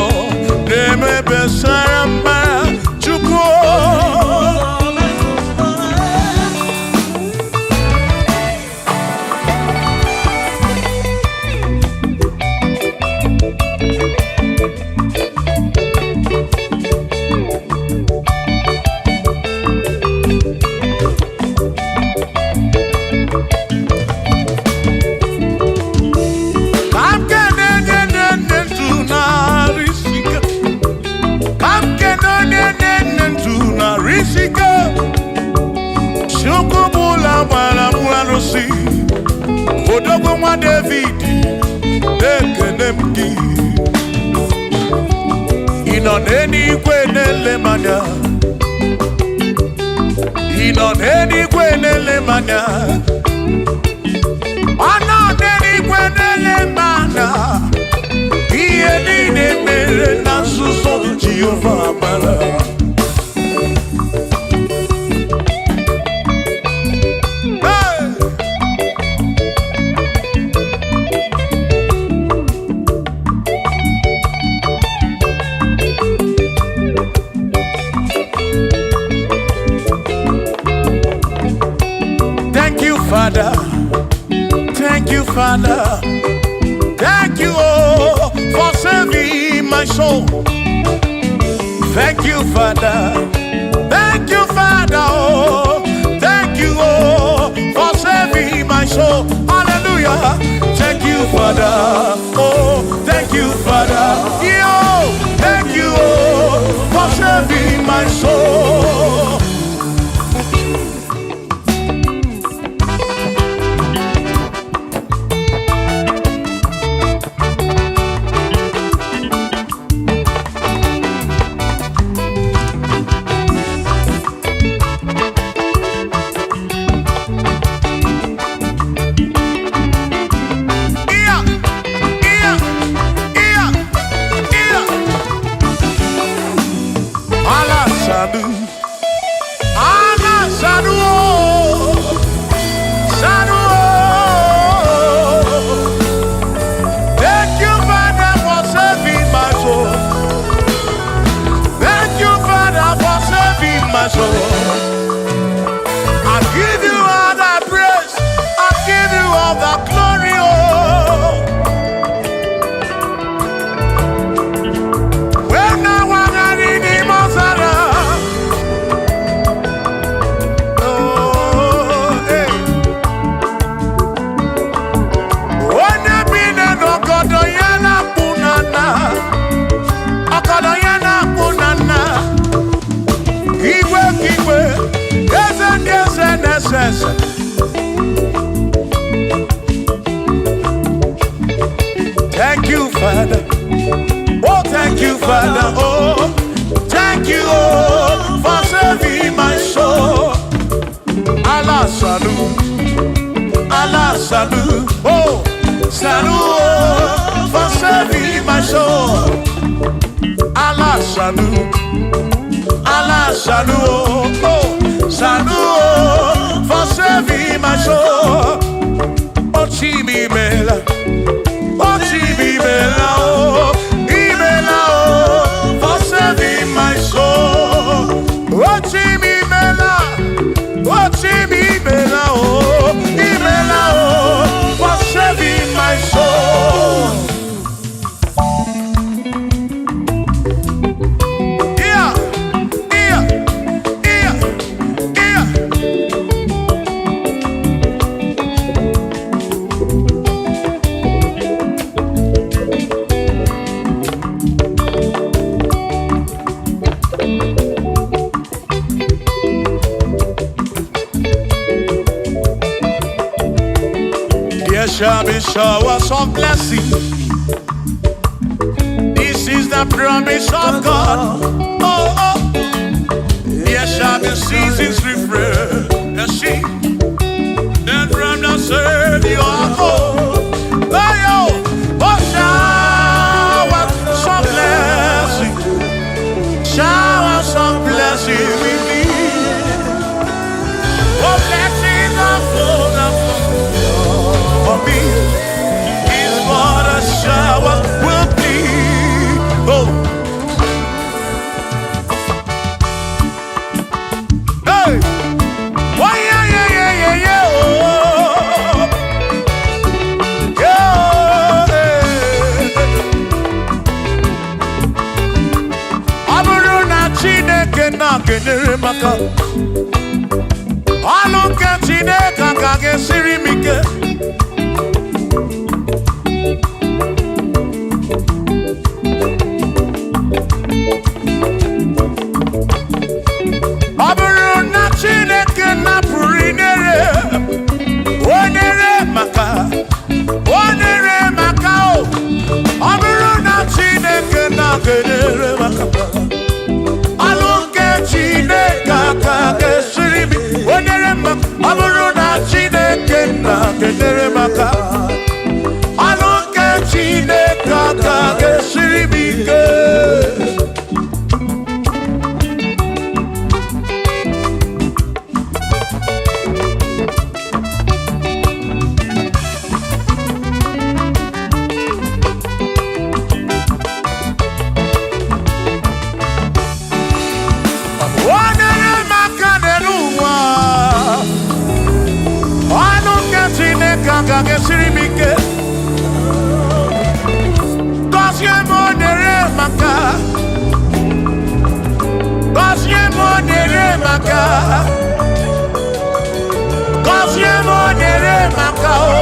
na-eme ebe sara mbara. Chukwu ka m kene onye na-enye ndụ narị isi ike. Ka m kene onye na-enye ndụ narị isi ike. Chukwu bụ ụlọ gbara m arụsị. Odogwu nwa David, na-ekene m gị. Ị nọ n'eluigwe na-ele m anya. Ị nọ n'eluigwe na-ele m anya. Ọ nọ n'eluigwe na-ele m anya. Ihe niile mere na nzuzo Jehova mara. Hey! Thank you, Father. Thank you, Father. Thank you, oh, for saving my soul. Thank you, Father. Thank you, Father. Oh, thank you, oh, for saving my soul. Hallelujah. Thank you, Father. Oh, thank you, Father. Yo, thank you, oh, for saving my soul. Yeah, yeah, yeah, yeah. Allah Sadu. Allah Sadu. Oh, Sadu. Oh. Thank you, Father, for saving my soul. Thank you, Father, for saving my soul. I give you all the praise. I give you all the glory. Oh. When I was in the Mozara, oh, hey. Onye bi n'ọgọdọ ya na-akpụ na nna, ọgọdọ ya na-akpụ na nna, igwe ka igwe, eze ndị eze na-ese ese. Thank you, Father. Oh, thank you, Father. Oh, thank you, oh, for saving my soul. Allah salu, Allah salu, oh, salu, oh, for saving my soul. Allah salu, Allah salu, oh, oh, salu, oh, for saving my soul. Oh, Chimi Mela. Oh, Chimi Mela, oh, Imela, oh, for saving my soul. Oh, Chimi Mela, oh, Chimi Mela, oh, Imela, oh, for saving my soul. There shall be showers of blessing. This is the promise of God. Oh, oh. There shall be seasons refreshing. Then from the Savior, oh, oh, oh, showers of blessing. Showers of blessing we need. Oh, blessings are full for me. Is what a shower will be. Oh, hey, why, yeah, yeah, yeah, yeah, yeah, oh, yeah, hey. Ọ bụrụ na Chineke na-enyere m aka, ọlụ nke Chineke ka ga-esiri m ike. Ọ bụrụ na Chineke napụrụ inyere o nyere maka o nyere maka o ọ bụrụ na Chineke na-enyere maka ọlụ nke Chineke aka ga-esiri m o nyere maka ọ bụrụ na Chineke na-enyere maka ọlụ nke Chineke aka ga-esiri m ike. O nyere m aka n'elu ụwa, ọnụ nke Chineke agaghị esiri m ike. Gọzie m, o nyere m aka. Gọzie m, o nyere m aka. Gọzie m, o nyere m aka o.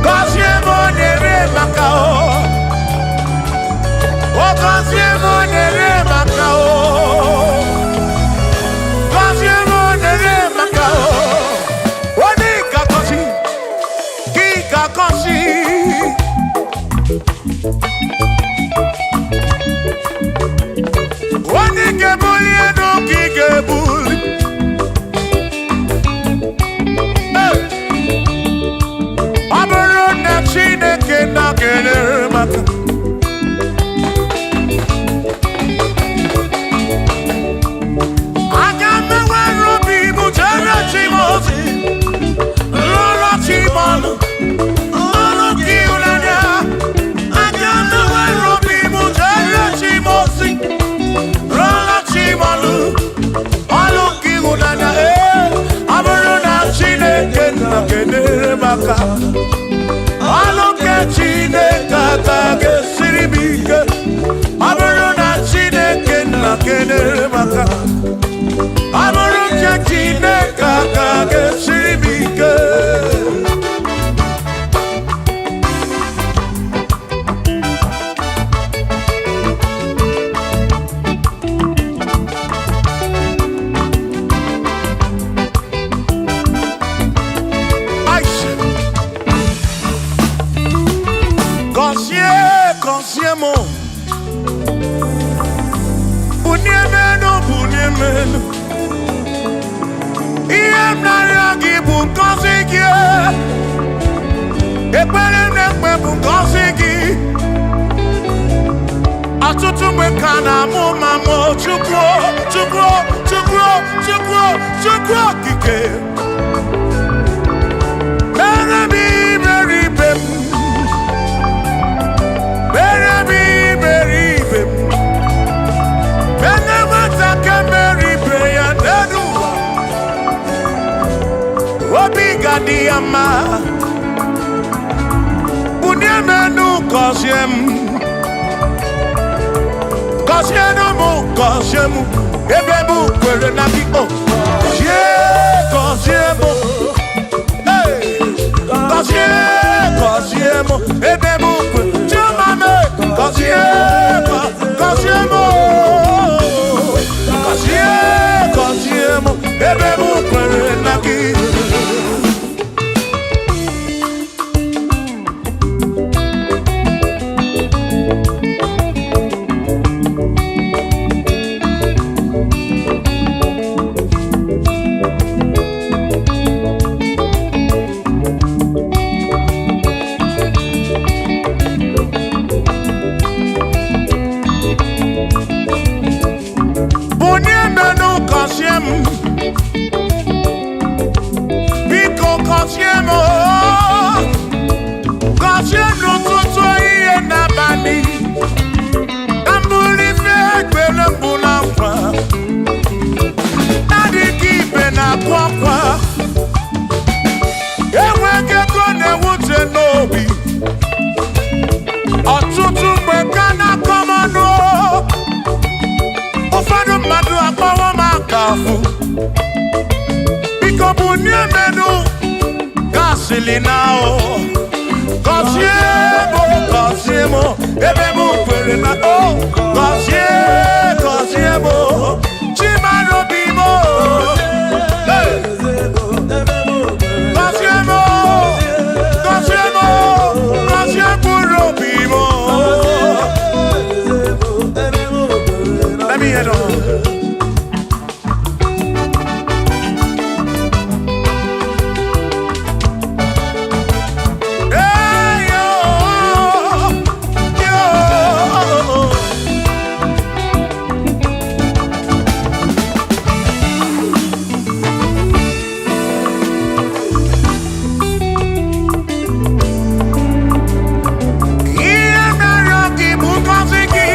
Gọzie m, o nyere m aka o. O gọzie m, o nyere m aka o. Gọzie m, o nyere m aka o. Onye ga-agọzi, gị ga-agọzi. Onye ga-ebuli elu ka ị ga-ebuli. Hey! Ọ bụrụ na Chineke na-enyere m aka, aga m enwere obi m jere chi m ozi, lụrụ chi m ọlụ, ọlụ nke ịhụnanya. Aga m enwere obi m jere chi m ozi, lụrụ chi m ọlụ, ọlụ nke ịhụnanya. Ee, ọ bụrụ na Chineke na-enyere m aka, ọlụ nke Chineke aka ga-esiri m ike. Ọ bụrụ na Chineke na-enyere m aka, ọ bụrụ nke Chineke aka ga-esiri m ike. Aisha. Gọzie, gọzie m, bunie m elu, bunie m elu. Ihe m na-arịọ gị bụ ngọzi gị. Ekpere m na-ekpe bụ ngọzi gị. Ọtụtụ mgbe ka na-amụ ma mụ, Chukwu, Chukwu, Chukwu, Chukwu, Chukwu okike, mere m iberibe m, mere m iberibe m, mere nwata ka mere ibe ya n'elu ụwa, obi ga-adị ya mma. Bunie m enu, gọzie m, gọzienụ m, gọzie m, ebe m kwere na gị o. Gọzie, gọzie m. Hey! Gọzie, gọzie m, ebe m kwere chioma m. Gọzie, gọzie m o. Gọzie, gọzie m, ebe m kwere na gị. Till now. Gọzie m, gọzie m, ebe m kwere na o. Gọzie, gọzie m, Chimara obi m. Hey! Gọzie m, gọzie m, gọzie mkpụrụ obi m. Let me hear them. Hey, yo, yo. Ihe mere gị bụ ngọzi gị.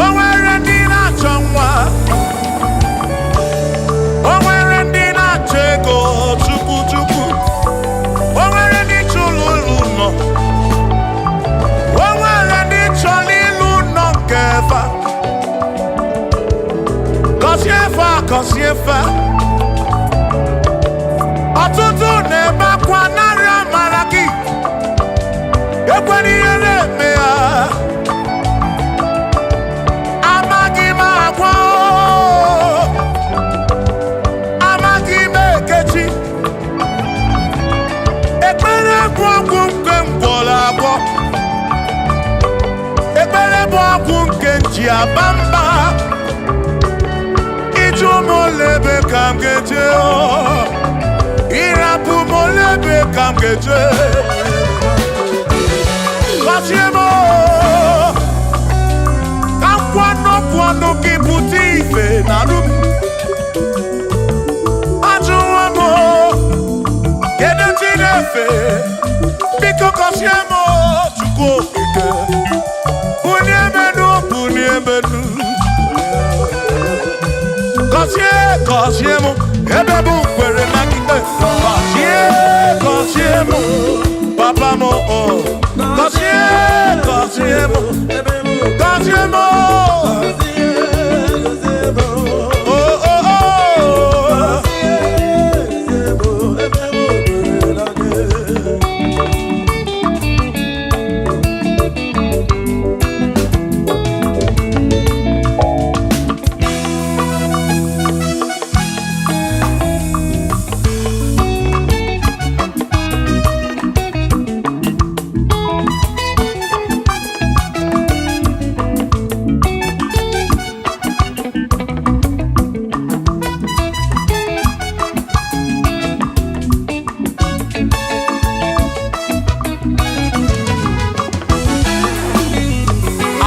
O nwere ndị na-achọ nwa. O nwere ndị na-achọ ego chukwu chukwu. O nwere ndị chọrọ ụlọ ụlọ. O nwere ndị chọrọ ịlụ ụlọ nke fa. Gọzie fa, gọzie fa. Ọtụtụ na-ebe akwa narị amara gị. Ekwela ihe na-eme ha. Amaghị m agwa o. Amaghị m ekechi. Ekpere bụ ọgwụ nke m gwọrọ agwọ. Ekpere bụ ọgwụ nke m ji aba mba. Ịjụ m ole ebe ka m ga-eje o. Ịrapụ m ole ebe ka m ga-eje. Gọzie m o. Ka nkwa n'okwu ọnụ gị pụta ife na arụ m. Ajụwo m o, kedu chi na-efe? Biko gọzie m o, Chukwu okike. Bulie m enu, bulie m enu. Gọzie, gọzie m, ebe m kwere na gị. Gọzie, gọzie m, papa m o. Gọzie, gọzie m, gọzie m o. Oh, oh, oh.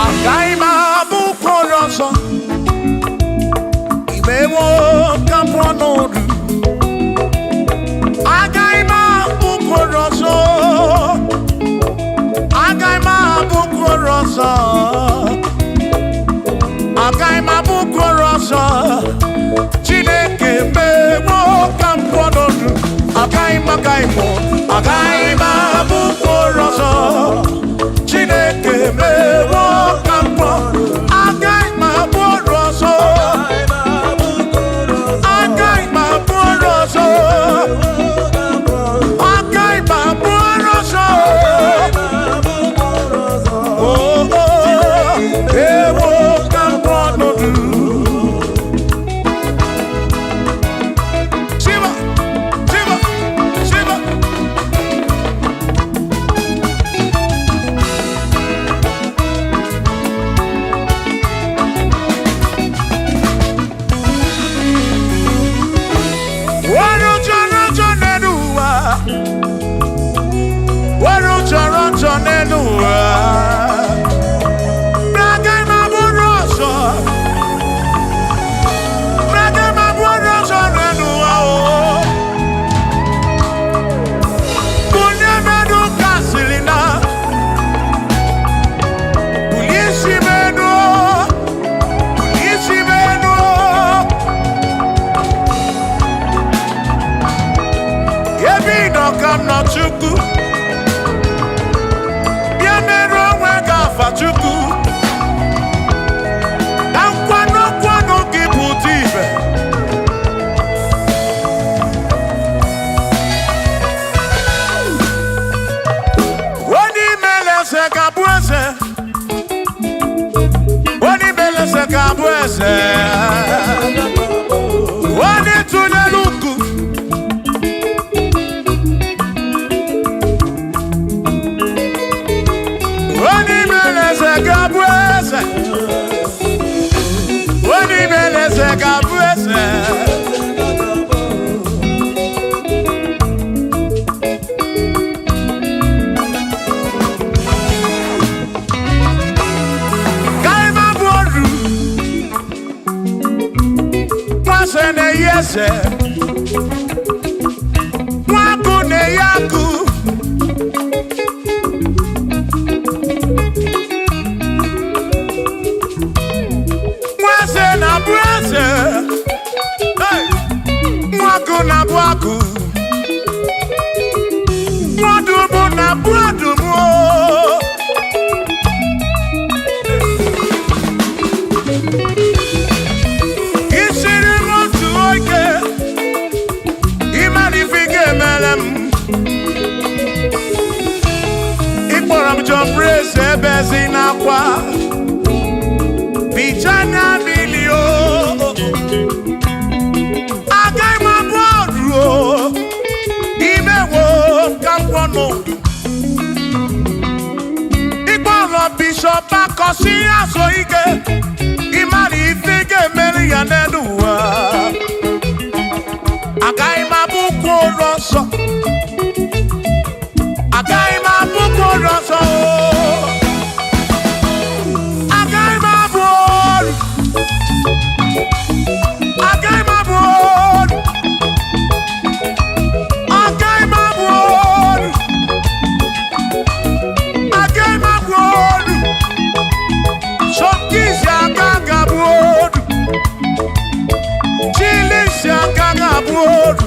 Agaghị m abụ ụkpụrụ ọzọ. Imewo ka m pụọ n'ọrụ. Agaghị m abụ ụkpụrụ ọzọ. Agaghị m abụ ụkpụrụ ọzọ. Agaghị m abụ ụkpụrụ ọzọ. Chineke mewo ka m pụọ n'ọrụ. Agaghị m, agaghị m, agaghị m abụ ụkpụrụ ọzọ. Chineke mewo ka m pụọ. Agaghị m abụ ọrụ ọzọ. Agaghị m abụ ọrụ ọzọ. Agaghị m abụ ọrụ ọzọ. Oh, oh, ewo ka m pụọ n'ọdụ. Shiva, Shiva, Shiva. eze ga-abụ eze. Onye mere eze ga-abụ eze. Onye tụnyere uku. Onye mere eze ga-abụ eze. Onye mere eze ga-abụ eze. Kaima bụ oru. Nwase na-eyi eze. Nwakụ na-eyi akụ. Nwase na-abụ eze. Hey! Nwakụ na-abụ akụ. Nwadụmụ na-abụ adụmụ. Isiri m otu oge, ịmara ife ị ga-emere m. Ịkpọrọ m John Praise ebezi n'akwa. Bicha anya mmiri o. Agaghị m abụ ọrụ o. Imewo ka m kwọ n'udu. Ịkpọrọ Bishọp Akọsi azụ ike. Ịmara ife ị ga-emere ya n'elu ụwa. Agaghị m abụkwa ụlọ nsọ. Agaghị m abụkwa ụlọ nsọ. Agaghị m abụ ọrụ. Agaghị m abụ ọrụ. Agaghị m abụ ọrụ. Agaghị m abụ ọrụ. Sọmkisi aka ga-abụ ọrụ. Chilisi aka ga-abụ ọrụ.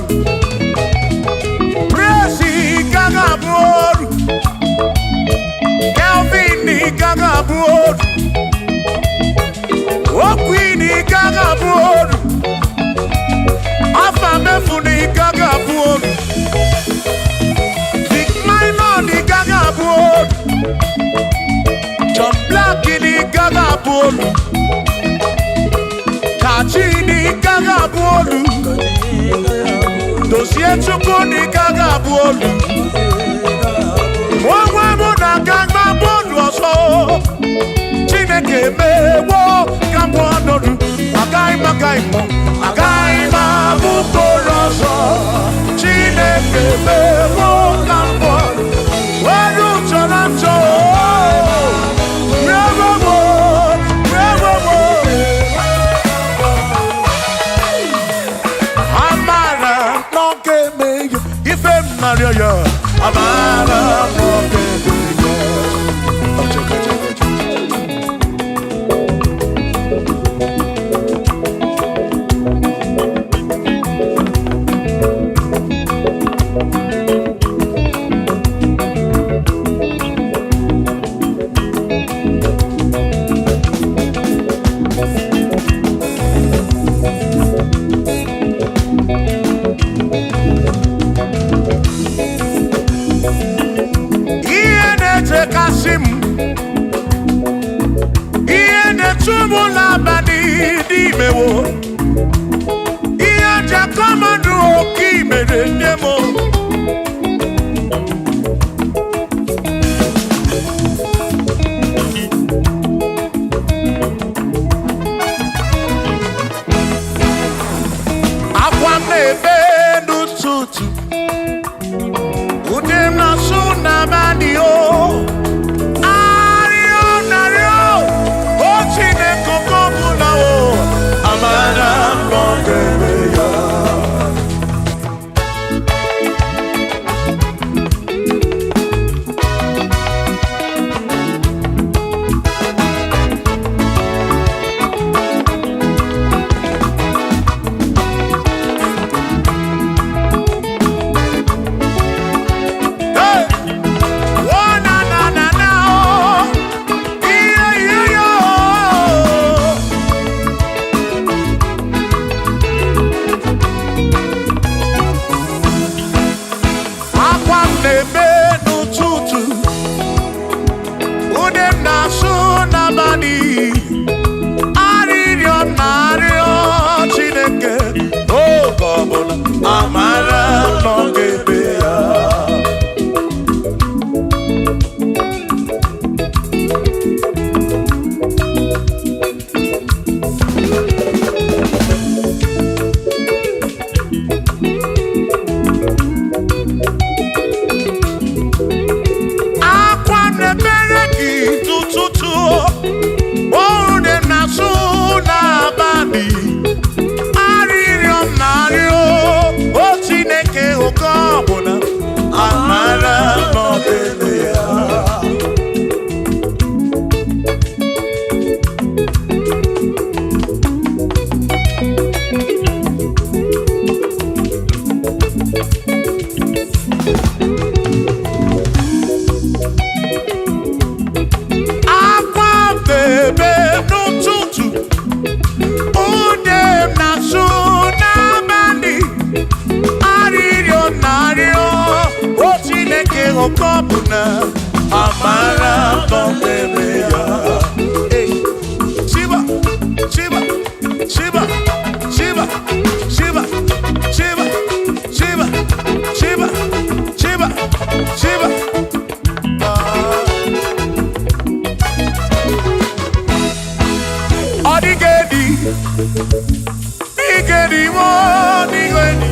Presi ka ga-abụ ọrụ. Kelvin ka ga-abụ ọrụ. Okwini ka ga-abụ ọrụ. Afa Mefuni ka ga-abụ ọrụ. Vic Minor ka ga-abụ ọrụ. John Black ka ga-abụ ọrụ. Kachi ka ga-abụ ọrụ. Dozie Chukwu ka ga-abụ ọrụ. Nwa mụ na aka gba bọọlụ ọzọ. Chineke mewo ka m ọnọdụ. Agaghị m agaghị m agaghị m abụ mkpụrụ ọzọ. Chineke mewo ka m pụọ. Onye chọrọ nchọ. Rewowo, rewowo. Amara n'oge eme ya, ife m narịọ ya. Amara n'oge eme ya. Ọchọkọ, ọchọkọ, ọchọkọ. Ihe na-echekasị m, ihe na-echu m n'abalị n'imewo, ihe njakọmọdụ oke imere nne m. Akwa m na-ebe n'ụtụtụ, ude m na-asụ n'abalị o. Arịọ narịọ, o Chineke oke ọbụla o, amara m na ọ ga-eme ya. Oke ọbụna amara nọ n'ebe ya. Hey. Shiba, Shiba, Shiba, Shiba, Shiba, Shiba, Shiba, Shiba, Shiba, Shiba. Ọ dịghị edi, dịghị edi, ọ dịghị edi.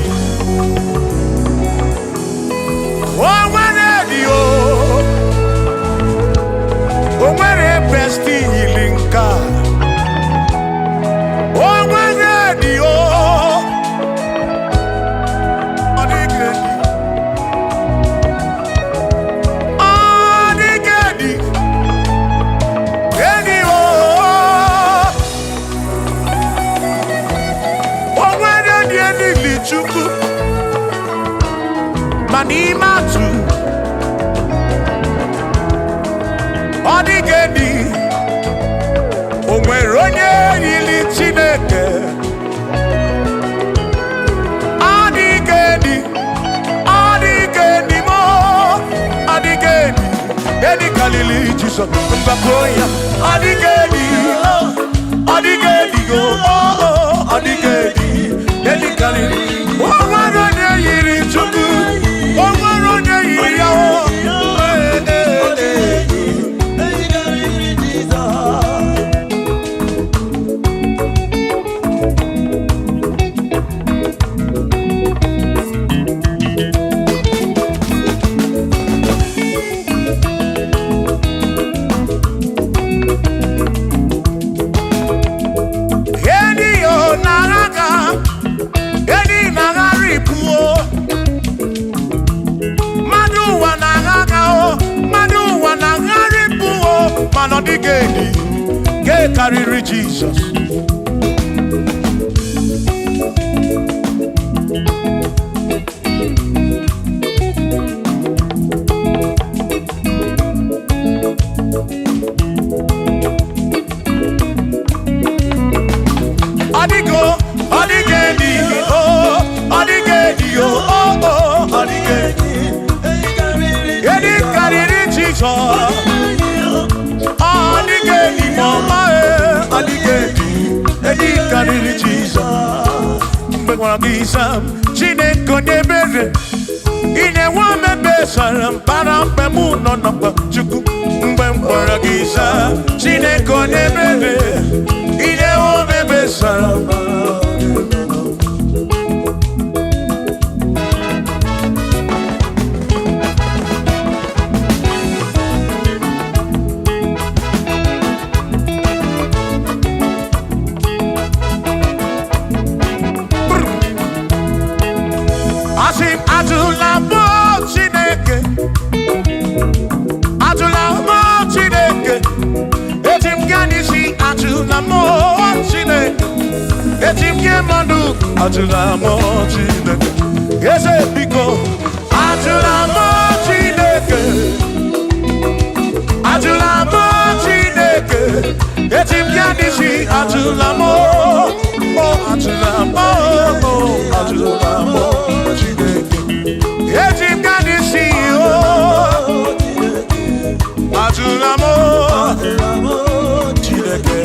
O nwere edi o, o nwere besti yiri nke a. O nwere edi o, ọ dịghị edi. Ọ dịghị edi, edi o. O nwere edi elili Chukwu, ma n'ime atụ, ọ dịghị edi. O nwere onye yiri Chineke. Ọ dịghị edi, ọ dịghị edi mo, ọ dịghị edi. Edi karịrị Jizọs, mgbakọ ya. Ọ dịghị edi, ọ dịghị edi o, ọ dịghị edi. Edi karịrị. O nwere onye yiri Chukwu, o nwere onye yiri ya o. Ee, ee, ee. Edi yo na-agha, edi na-aghara ibu o. Mmadụ ụwa na-agha o, mmadụ ụwa na-aghara ibu o, mana ọ dịghị edi, nke karịrị Jizọs. Ọ dịgo, ọ dịghị edi o, ọ dịghị edi o, o, o, ọ dịghị edi. Edi karịrị Jizọs. Ọ dịghị edi ma ọma e, ọ dịghị edi, edi karịrị Jizọs. Mgbe gwara gị sam, Chineke onye ebere, ị na-enwe omebe sara mbara mgbe mụ nọ n'ọkpa Chukwu. Mgbe m gwara gị sam, Chineke onye ebere, ị na-enwe omebe sara mbara. Asị m ajụla mụ Chineke, ajụla mụ Chineke, eji m gaa n'isi ajụla mụ Chineke, eji m gị mmadụ ajụla mụ Chineke, eze biko ajụla mụ Chineke, ajụla mụ Chineke, eji m gaa n'isi ajụla mụ, o ajụla mụ, o ajụla mụ Chineke. Eji m gaa n'isi o, ajụla m Chineke.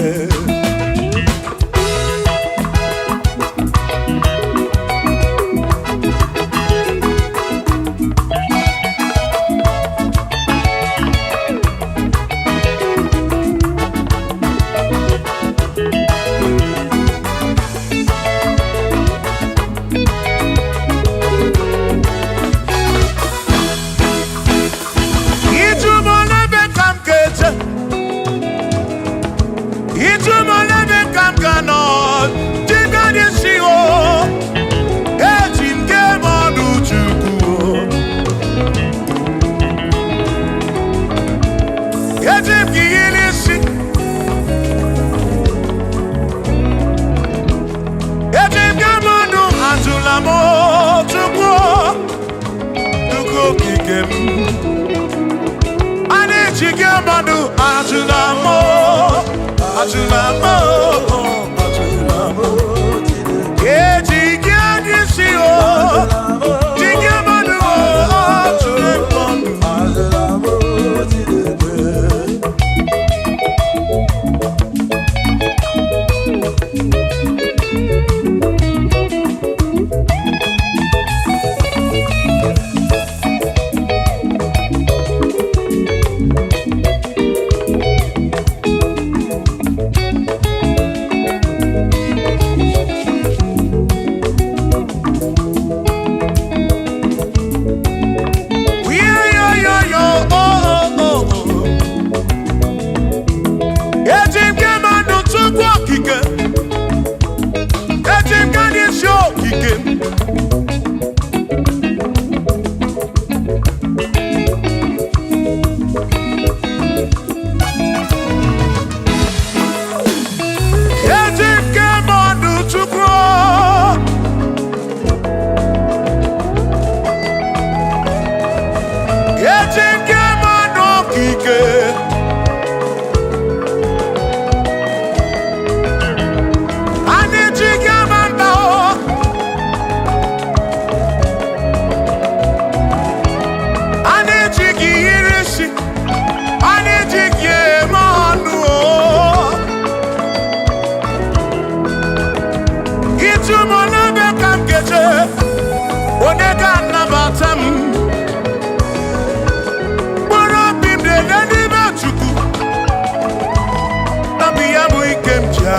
Ịjụ m n'ebe ka m ga-eje, ịjụ m n'ebe ka m ga-anọ, dị m gaa n'isi o, eji m gee m ọnụ Chukwu o. Eji m gị yiri isi, eji m gee m ọnụ, ajụla m Chukwu o, Chukwu okike m. A na-eji gị mmadụ ajụla m ajụla m ajụla m. Eji gị anya isi o, ji gị mmadụ ajụla m.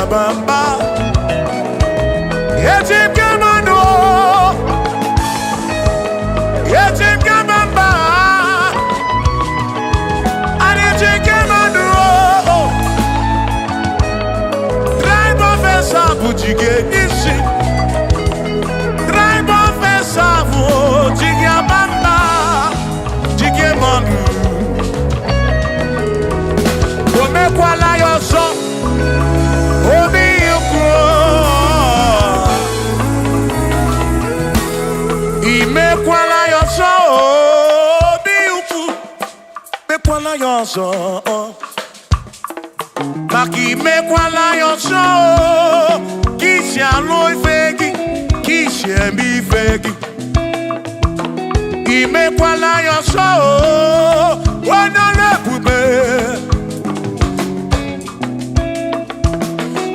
aba mba. Eji m gị mmanụ, eji m gị aba mba. Anyị ji gị mmanụ. Tribe of Esau ji gị isi. Tribe of Esau ji gị aba mba, ji gị mmanụ. O mekwala ya ọzọ, obi ukwu. Imekwala ya ọzọ, obi ukwu. Mekwala ya ọzọ, maka imekwala ya ọzọ, ka isi alụ ife gị, ka isi eme ife gị. Imekwala ya ọzọ, onye ọrụ ebube.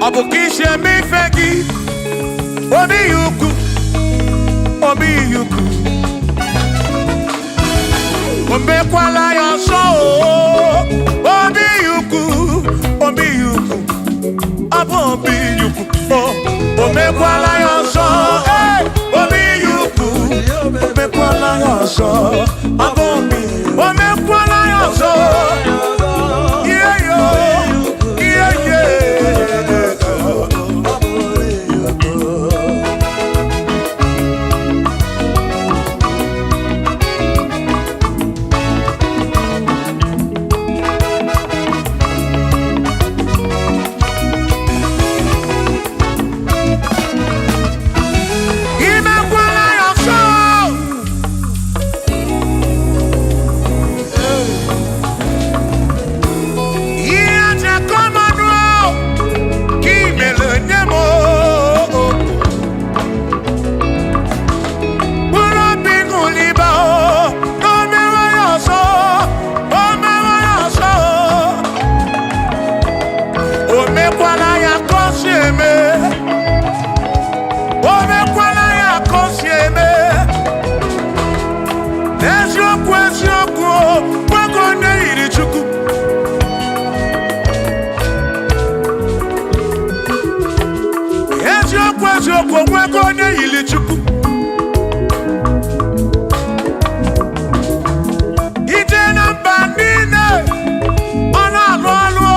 Ọ bụ ka isi eme ife gị, obi ukwu, obi ukwu. O mekwala ya ọzọ, obi ukwu, obi ukwu. Ọ bụ obi ukwu. O mekwala ya ọzọ, ee, obi ukwu. O mekwala ya ọzọ, ọ bụ obi. O mekwala ya ọzọ. Ihe yo, ihe ye. Imekwala ya ọzọ. Ihe aja kọmanụ ka imere nye m o. Mkpụrụ obi ṅụliba o, na o mewe ya ọzọ, o mewe ya ọzọ. O mekwala ya ka o si eme. O mekwala ya ka o si eme. N'eziokwu, eziokwu, nwoke onye yiri Chukwu. Eziokwu, eziokwu, onwego onye yiri Chukwu. Ije na mba niile, ọ na-alụ ọlụ.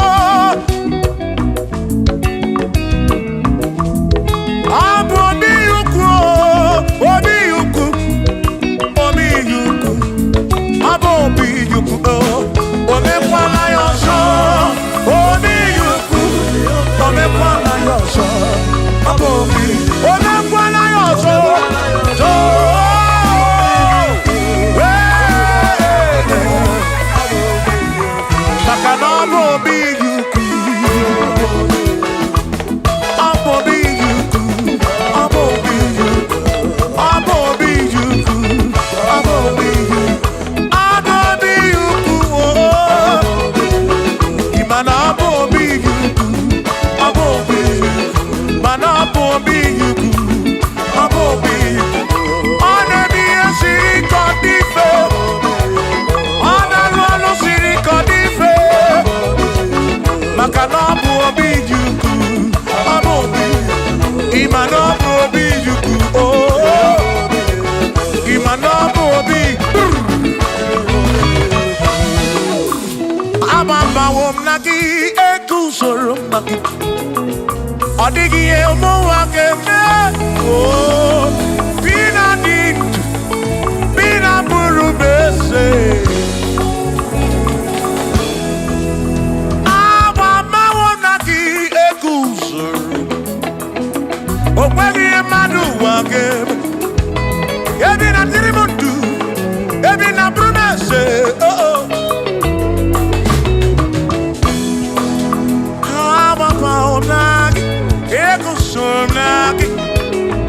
Ọ bụ obi ukwu, obi ukwu, obi ukwu. Ọ bụ obi ukwu. O mekwala ya ọzọ, obi ukwu. O mekwala ya ọzọ, ọ bụ obi. O mekwala ya ọzọ. Too. Wee. Maka na ọ bụ obi ukwu. Ọ bụ obi ukwu. Ọ bụ obi ukwu. Ọ bụ obi ukwu. Ọ bụ obi ukwu. Ọ bụ obi ukwu. Ị ma na ọ bụ obi ukwu. Ọ bụ obi ukwu. Mana ọ bụ obi ukwu. Ọ bụ obi ukwu. Ọ na-eme ihe siri ike ọ dị mfe. Ọ na-arụ ọrụ siri ike ọ dị mfe. Maka na ọ bụ obi ukwu. Ọ bụ obi. Ị ma na ọ bụ obi ukwu. Oh. Ị ma na ọ bụ obi. Agbabawo m na gị, eguzoro m na gị. Ọ dịghị ihe ụmụnwa ga-eme. Oo, bi na dị ndụ, bi na bụrụ m eze. Agbabawo m na gị, eguzoro. O nweghị ihe mmadụ ụwa ga-eme. Ebi na dịrị m ndụ, ebi na bụrụ m eze. Oh, oh. Agbabawo m na gị, eguzoro m na gị.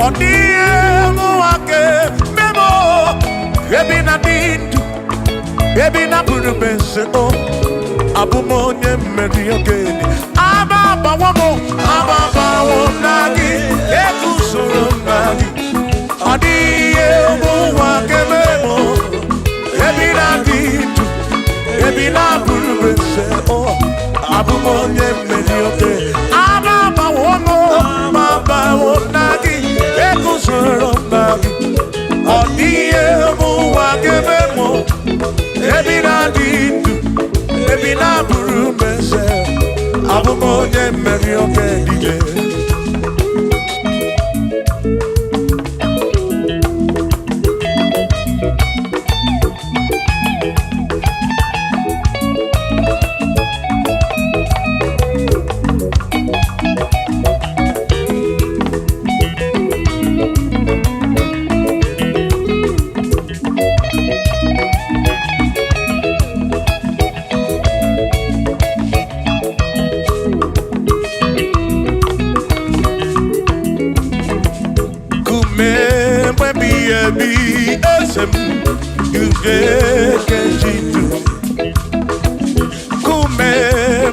Ọ dịghị ihe mụnwa ga-eme m o. Ebi na dị ndụ, ebi na bụrụ m eze o. Abụ m onye mmeri okenye. Aba agbawo m, aba agbawo m na gị, eguzoro m na gị. Ọ dịghị ihe ụmụnwa ga-eme m o. Ebi na dị ndụ, ebi na bụrụ m eze o. Abụ m onye mmeri okenye. Aba agbawo na-adị ndụ, ebi na-abụrụ m eze, abụ m onye mmeri oge niile. Kume mgbe ebi eze m ugekejidu. Kume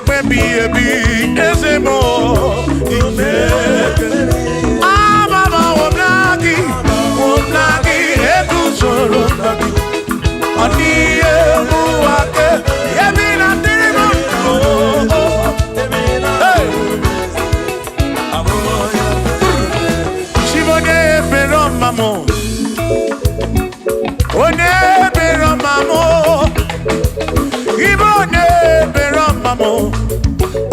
mgbe ebi eze m imeke. Amama womnagi, womnagi eguzoro nagi. Ọ dịghị mụwake, ebi na dịrị m ndụ. Hey! Chibonye ebere ọma m, onye ebere ọma m, ibe onye ebere ọma m,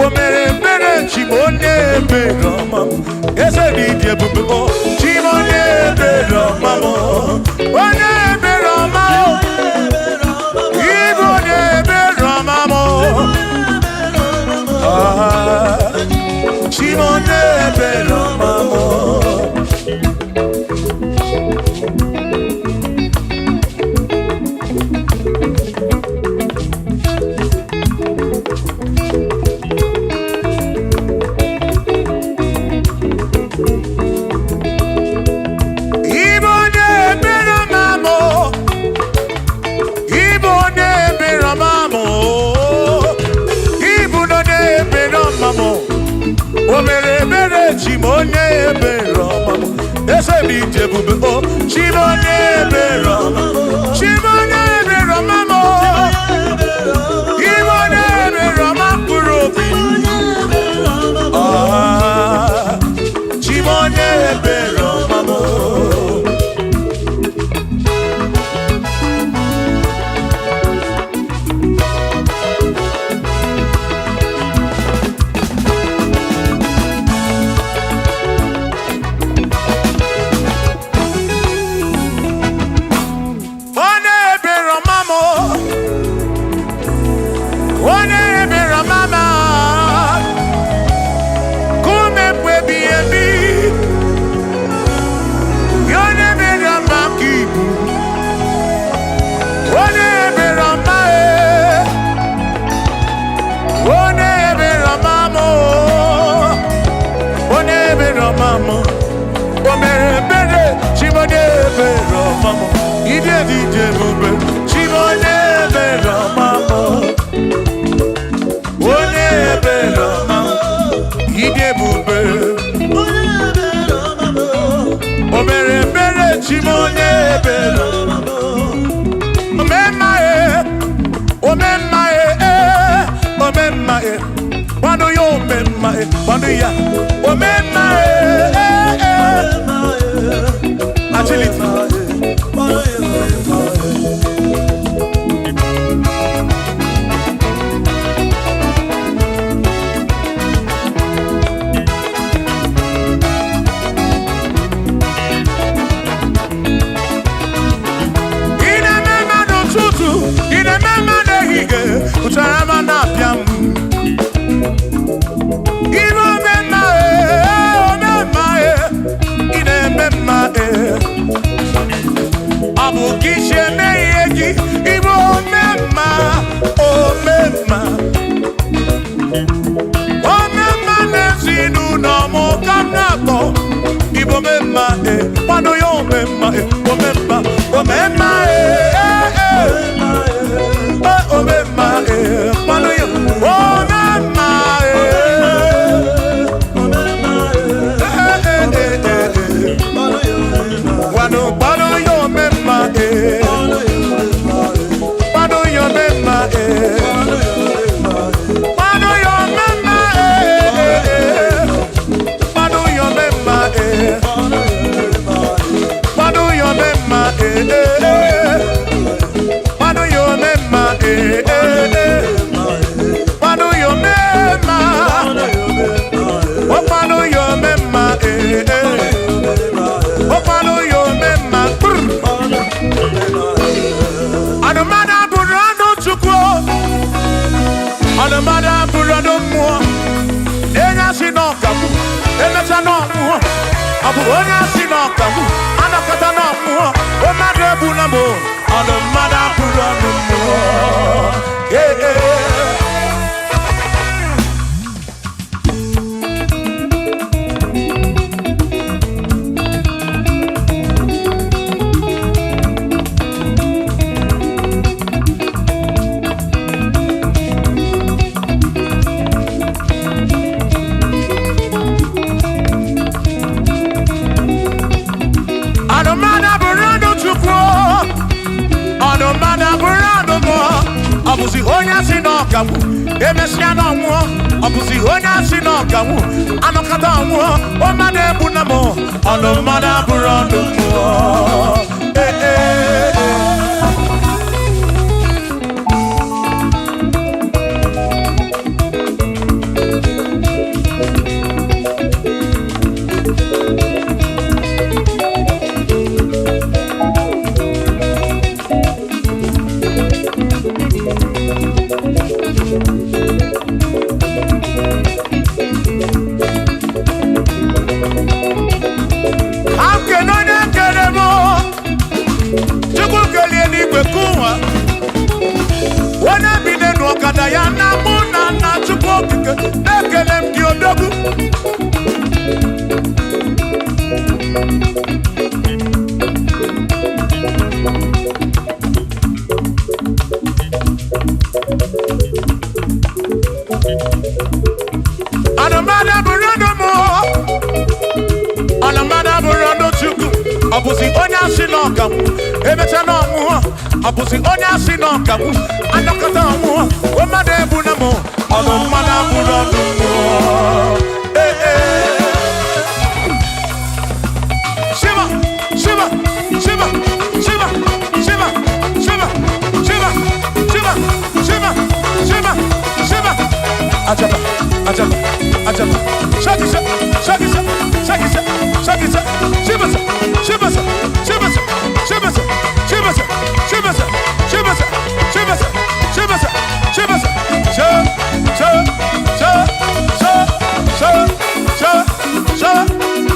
o mere ebere chi m onye ebere ọma m, eze dị ịdị ebube m, chi m onye ebere ọma m, onye ebere ọma m, ibe onye ebere ọma m, ah, chi m onye ebere ọma m. Ibe onye ebere ọma m, ibe onye ebere ọma m, ibu onye ebere ọma m, o mere ebere chi m onye ebere ọma m, eze m ije ebube o, chi m onye ebere ọma m, chi m onye ebere ọma m, ibe onye ebere ọma mkpụrụ obi, ah, chi m onye ebere ọma m. Onye ebere ọma m, onye ebere ọma m, kume mgbe ebighị ebi, ya onye ebere ọma ka ibu, onye ebere ọma e, onye ebere ọma m, onye ebere ọma m, o mere ebere chi m onye ebere ọma m, ide dị ije ebube chi m onye ebere ọma m. Onye ebere ọma m, ịdị ebube, o mere ebere chi m onye ebere ọma m. Omemma e, omemma e, e, omemma e, kwado ya omemma e, kwado ya, omemma e, e, e. Agility. Ị na-eme mma n'ụtụtụ, ị na-eme mma n'ehihie, ụtara ma na-apịa m. Ime omemma e, omemma e, ị na-eme mma e. Ọ bụ ka isi eme ihe gị, ime omemma, omemma. Omemma n'ezinụlọ m ka m na-akpọ. Ibe omemma e, kwado ya omemma e, omemma, omemma e, e, e. Omemma e, kwado ya omemma e. Eh, eh, eh, eh, eh. Kwado, kwado ya omemma e. Kwado ya omemma e. Kwado ya omemma e, eh, eh. Kwado ya omemma e. Kwado ya omemma e, eh, eh. abụrụ ọdụ mmụọ. Enye asị na ọkagbu, emecha na ọmụọ. Ọ bụ onye asị na ọkagbu, anakọta na ọmụọ. O mmadụ egbu na m, ọnụ mmadụ abụrụ ọnụ mmụọ. Ee, ee. Ọnụmmadụ abụrụ ọnụ Chukwu, ọnụmmadụ abụrụ ọnụ mmụọ. Ọ bụzi onye asị na ọkagbu, emesịa na ọnwụọ. Ọ bụzi onye asị na ọkagbu, anọkọta ọnwụọ. O mmadụ egbu na m, ọnụmmadụ abụrụ ọnụ mmụọ. Ee, ee, ee. Akene onye kere m, Chukwu kelie n'igwe kụwa. Onye bi n'elu ọkada ya na mụ na nna Chukwu okike na-ekele m gị odogwu. Anụmanụ abụrụ ọnụ mụ, ọnụmmadụ abụrụ ọnụ Chukwu. Ọ bụzi onye asị na ọkagbu, emecha na ọnwụọ. Ọ bụzi onye asị na ọkagbu, anọkọta ọnwụọ. O mmadụ egbu na mụ, ọnụ mmadụ abụrụ ọnụ mmụọ. Ee, ee. Shiva, Shiva, Shiva, Shiva, Shiva, Shiva, Shiva, Shiva, Shiva, Shiva, Shiva. Ajaba, ajaba, ajaba. Shaki sa, shaki sa, shaki sa, shaki sa. Shiva sa, Shiva sa, Shiva sa, Shiva sa, Shiva sa, Shiva sa, Shiva sa, Shiva sa, Shiva sa, Shiva sa. Sha, sha, sha, sha, sha, sha,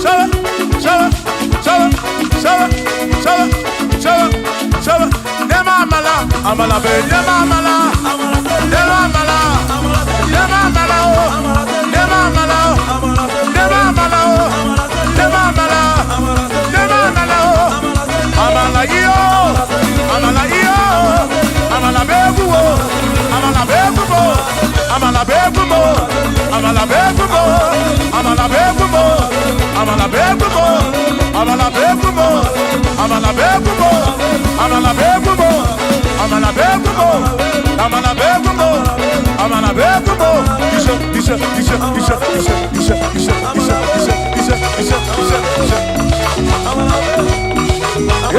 sha, sha, sha, sha, sha, sha, sha, sha. Nema amala, amala be, nema amala, nema amala, nema amala o, nema amala o, nema amala o, nema amala, nema amala o, amala iyo, amala iyo, amala be egwu o, amala be egwu mo, amala be egwu mo, amala be egwu mo, amala be egwu mo, amala be egwu mo, amala be egwu mo, amala be egwu mo, amala be egwu mo, amala be egwu mo, amala be egwu mo, amala be egwu mo. Ise, ise, ise, ise, ise, ise, ise, ise, ise, ise, ise, ise, ise.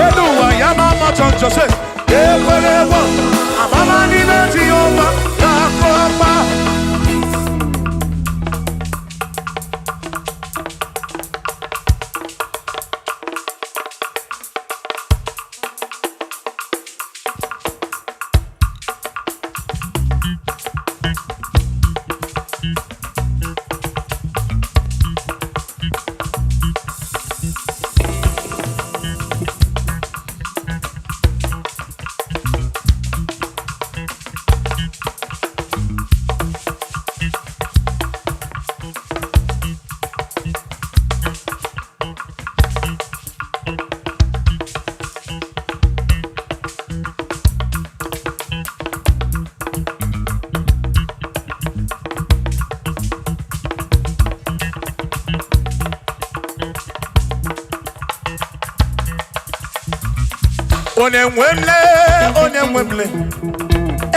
Elu ụwa ya ma ama chọnchọ se ekwere egwu amama n'ime Jehova ga-akụ ọkpa. Onye nwe m lee, onye nwe m lee,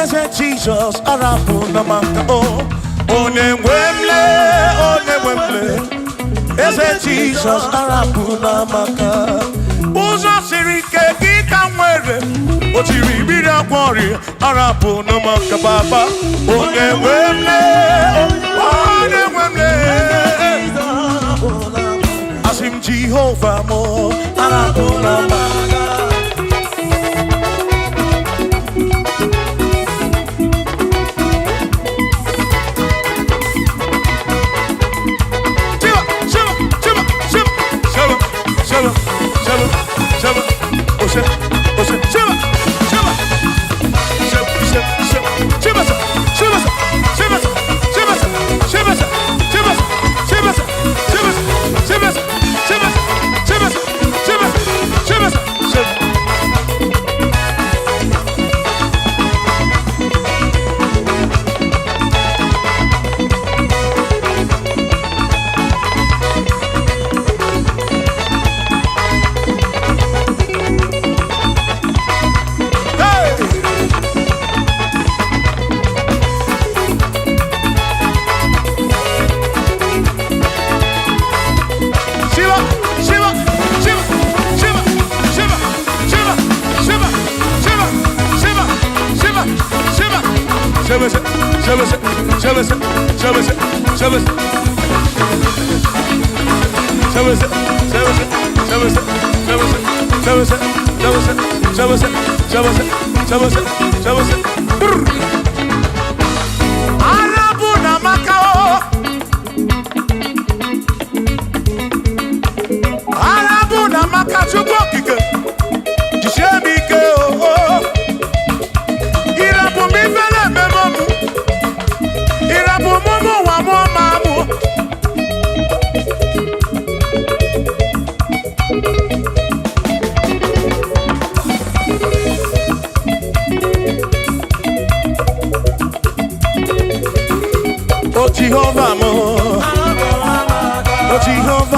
eze Jizọs arapụ na maka o. Onye nwe m lee, onye nwe m lee, eze Jizọs arapụ na maka. Ụzọ siri ike gị ka m nwere, o tiri mmiri agwọ ọrịa arapụ na maka baba. Onye nwe m lee, onye nwe m lee, asị m Jehova mụ arapụ na maka. Sebese, sebese, sebese. Sebese, sebese, sebese, sebese, sebese, sebese, sebese, sebese, sebese, sebese. Brr. Arabu na maka o. Arabu na maka. Chukwu Okike. Jisie m ike o. Ịrapụ m ifele ememe mụ. Ịrapụ m ụmụ ụwa mụọ ma mụ. O Jehova m, o Jehova.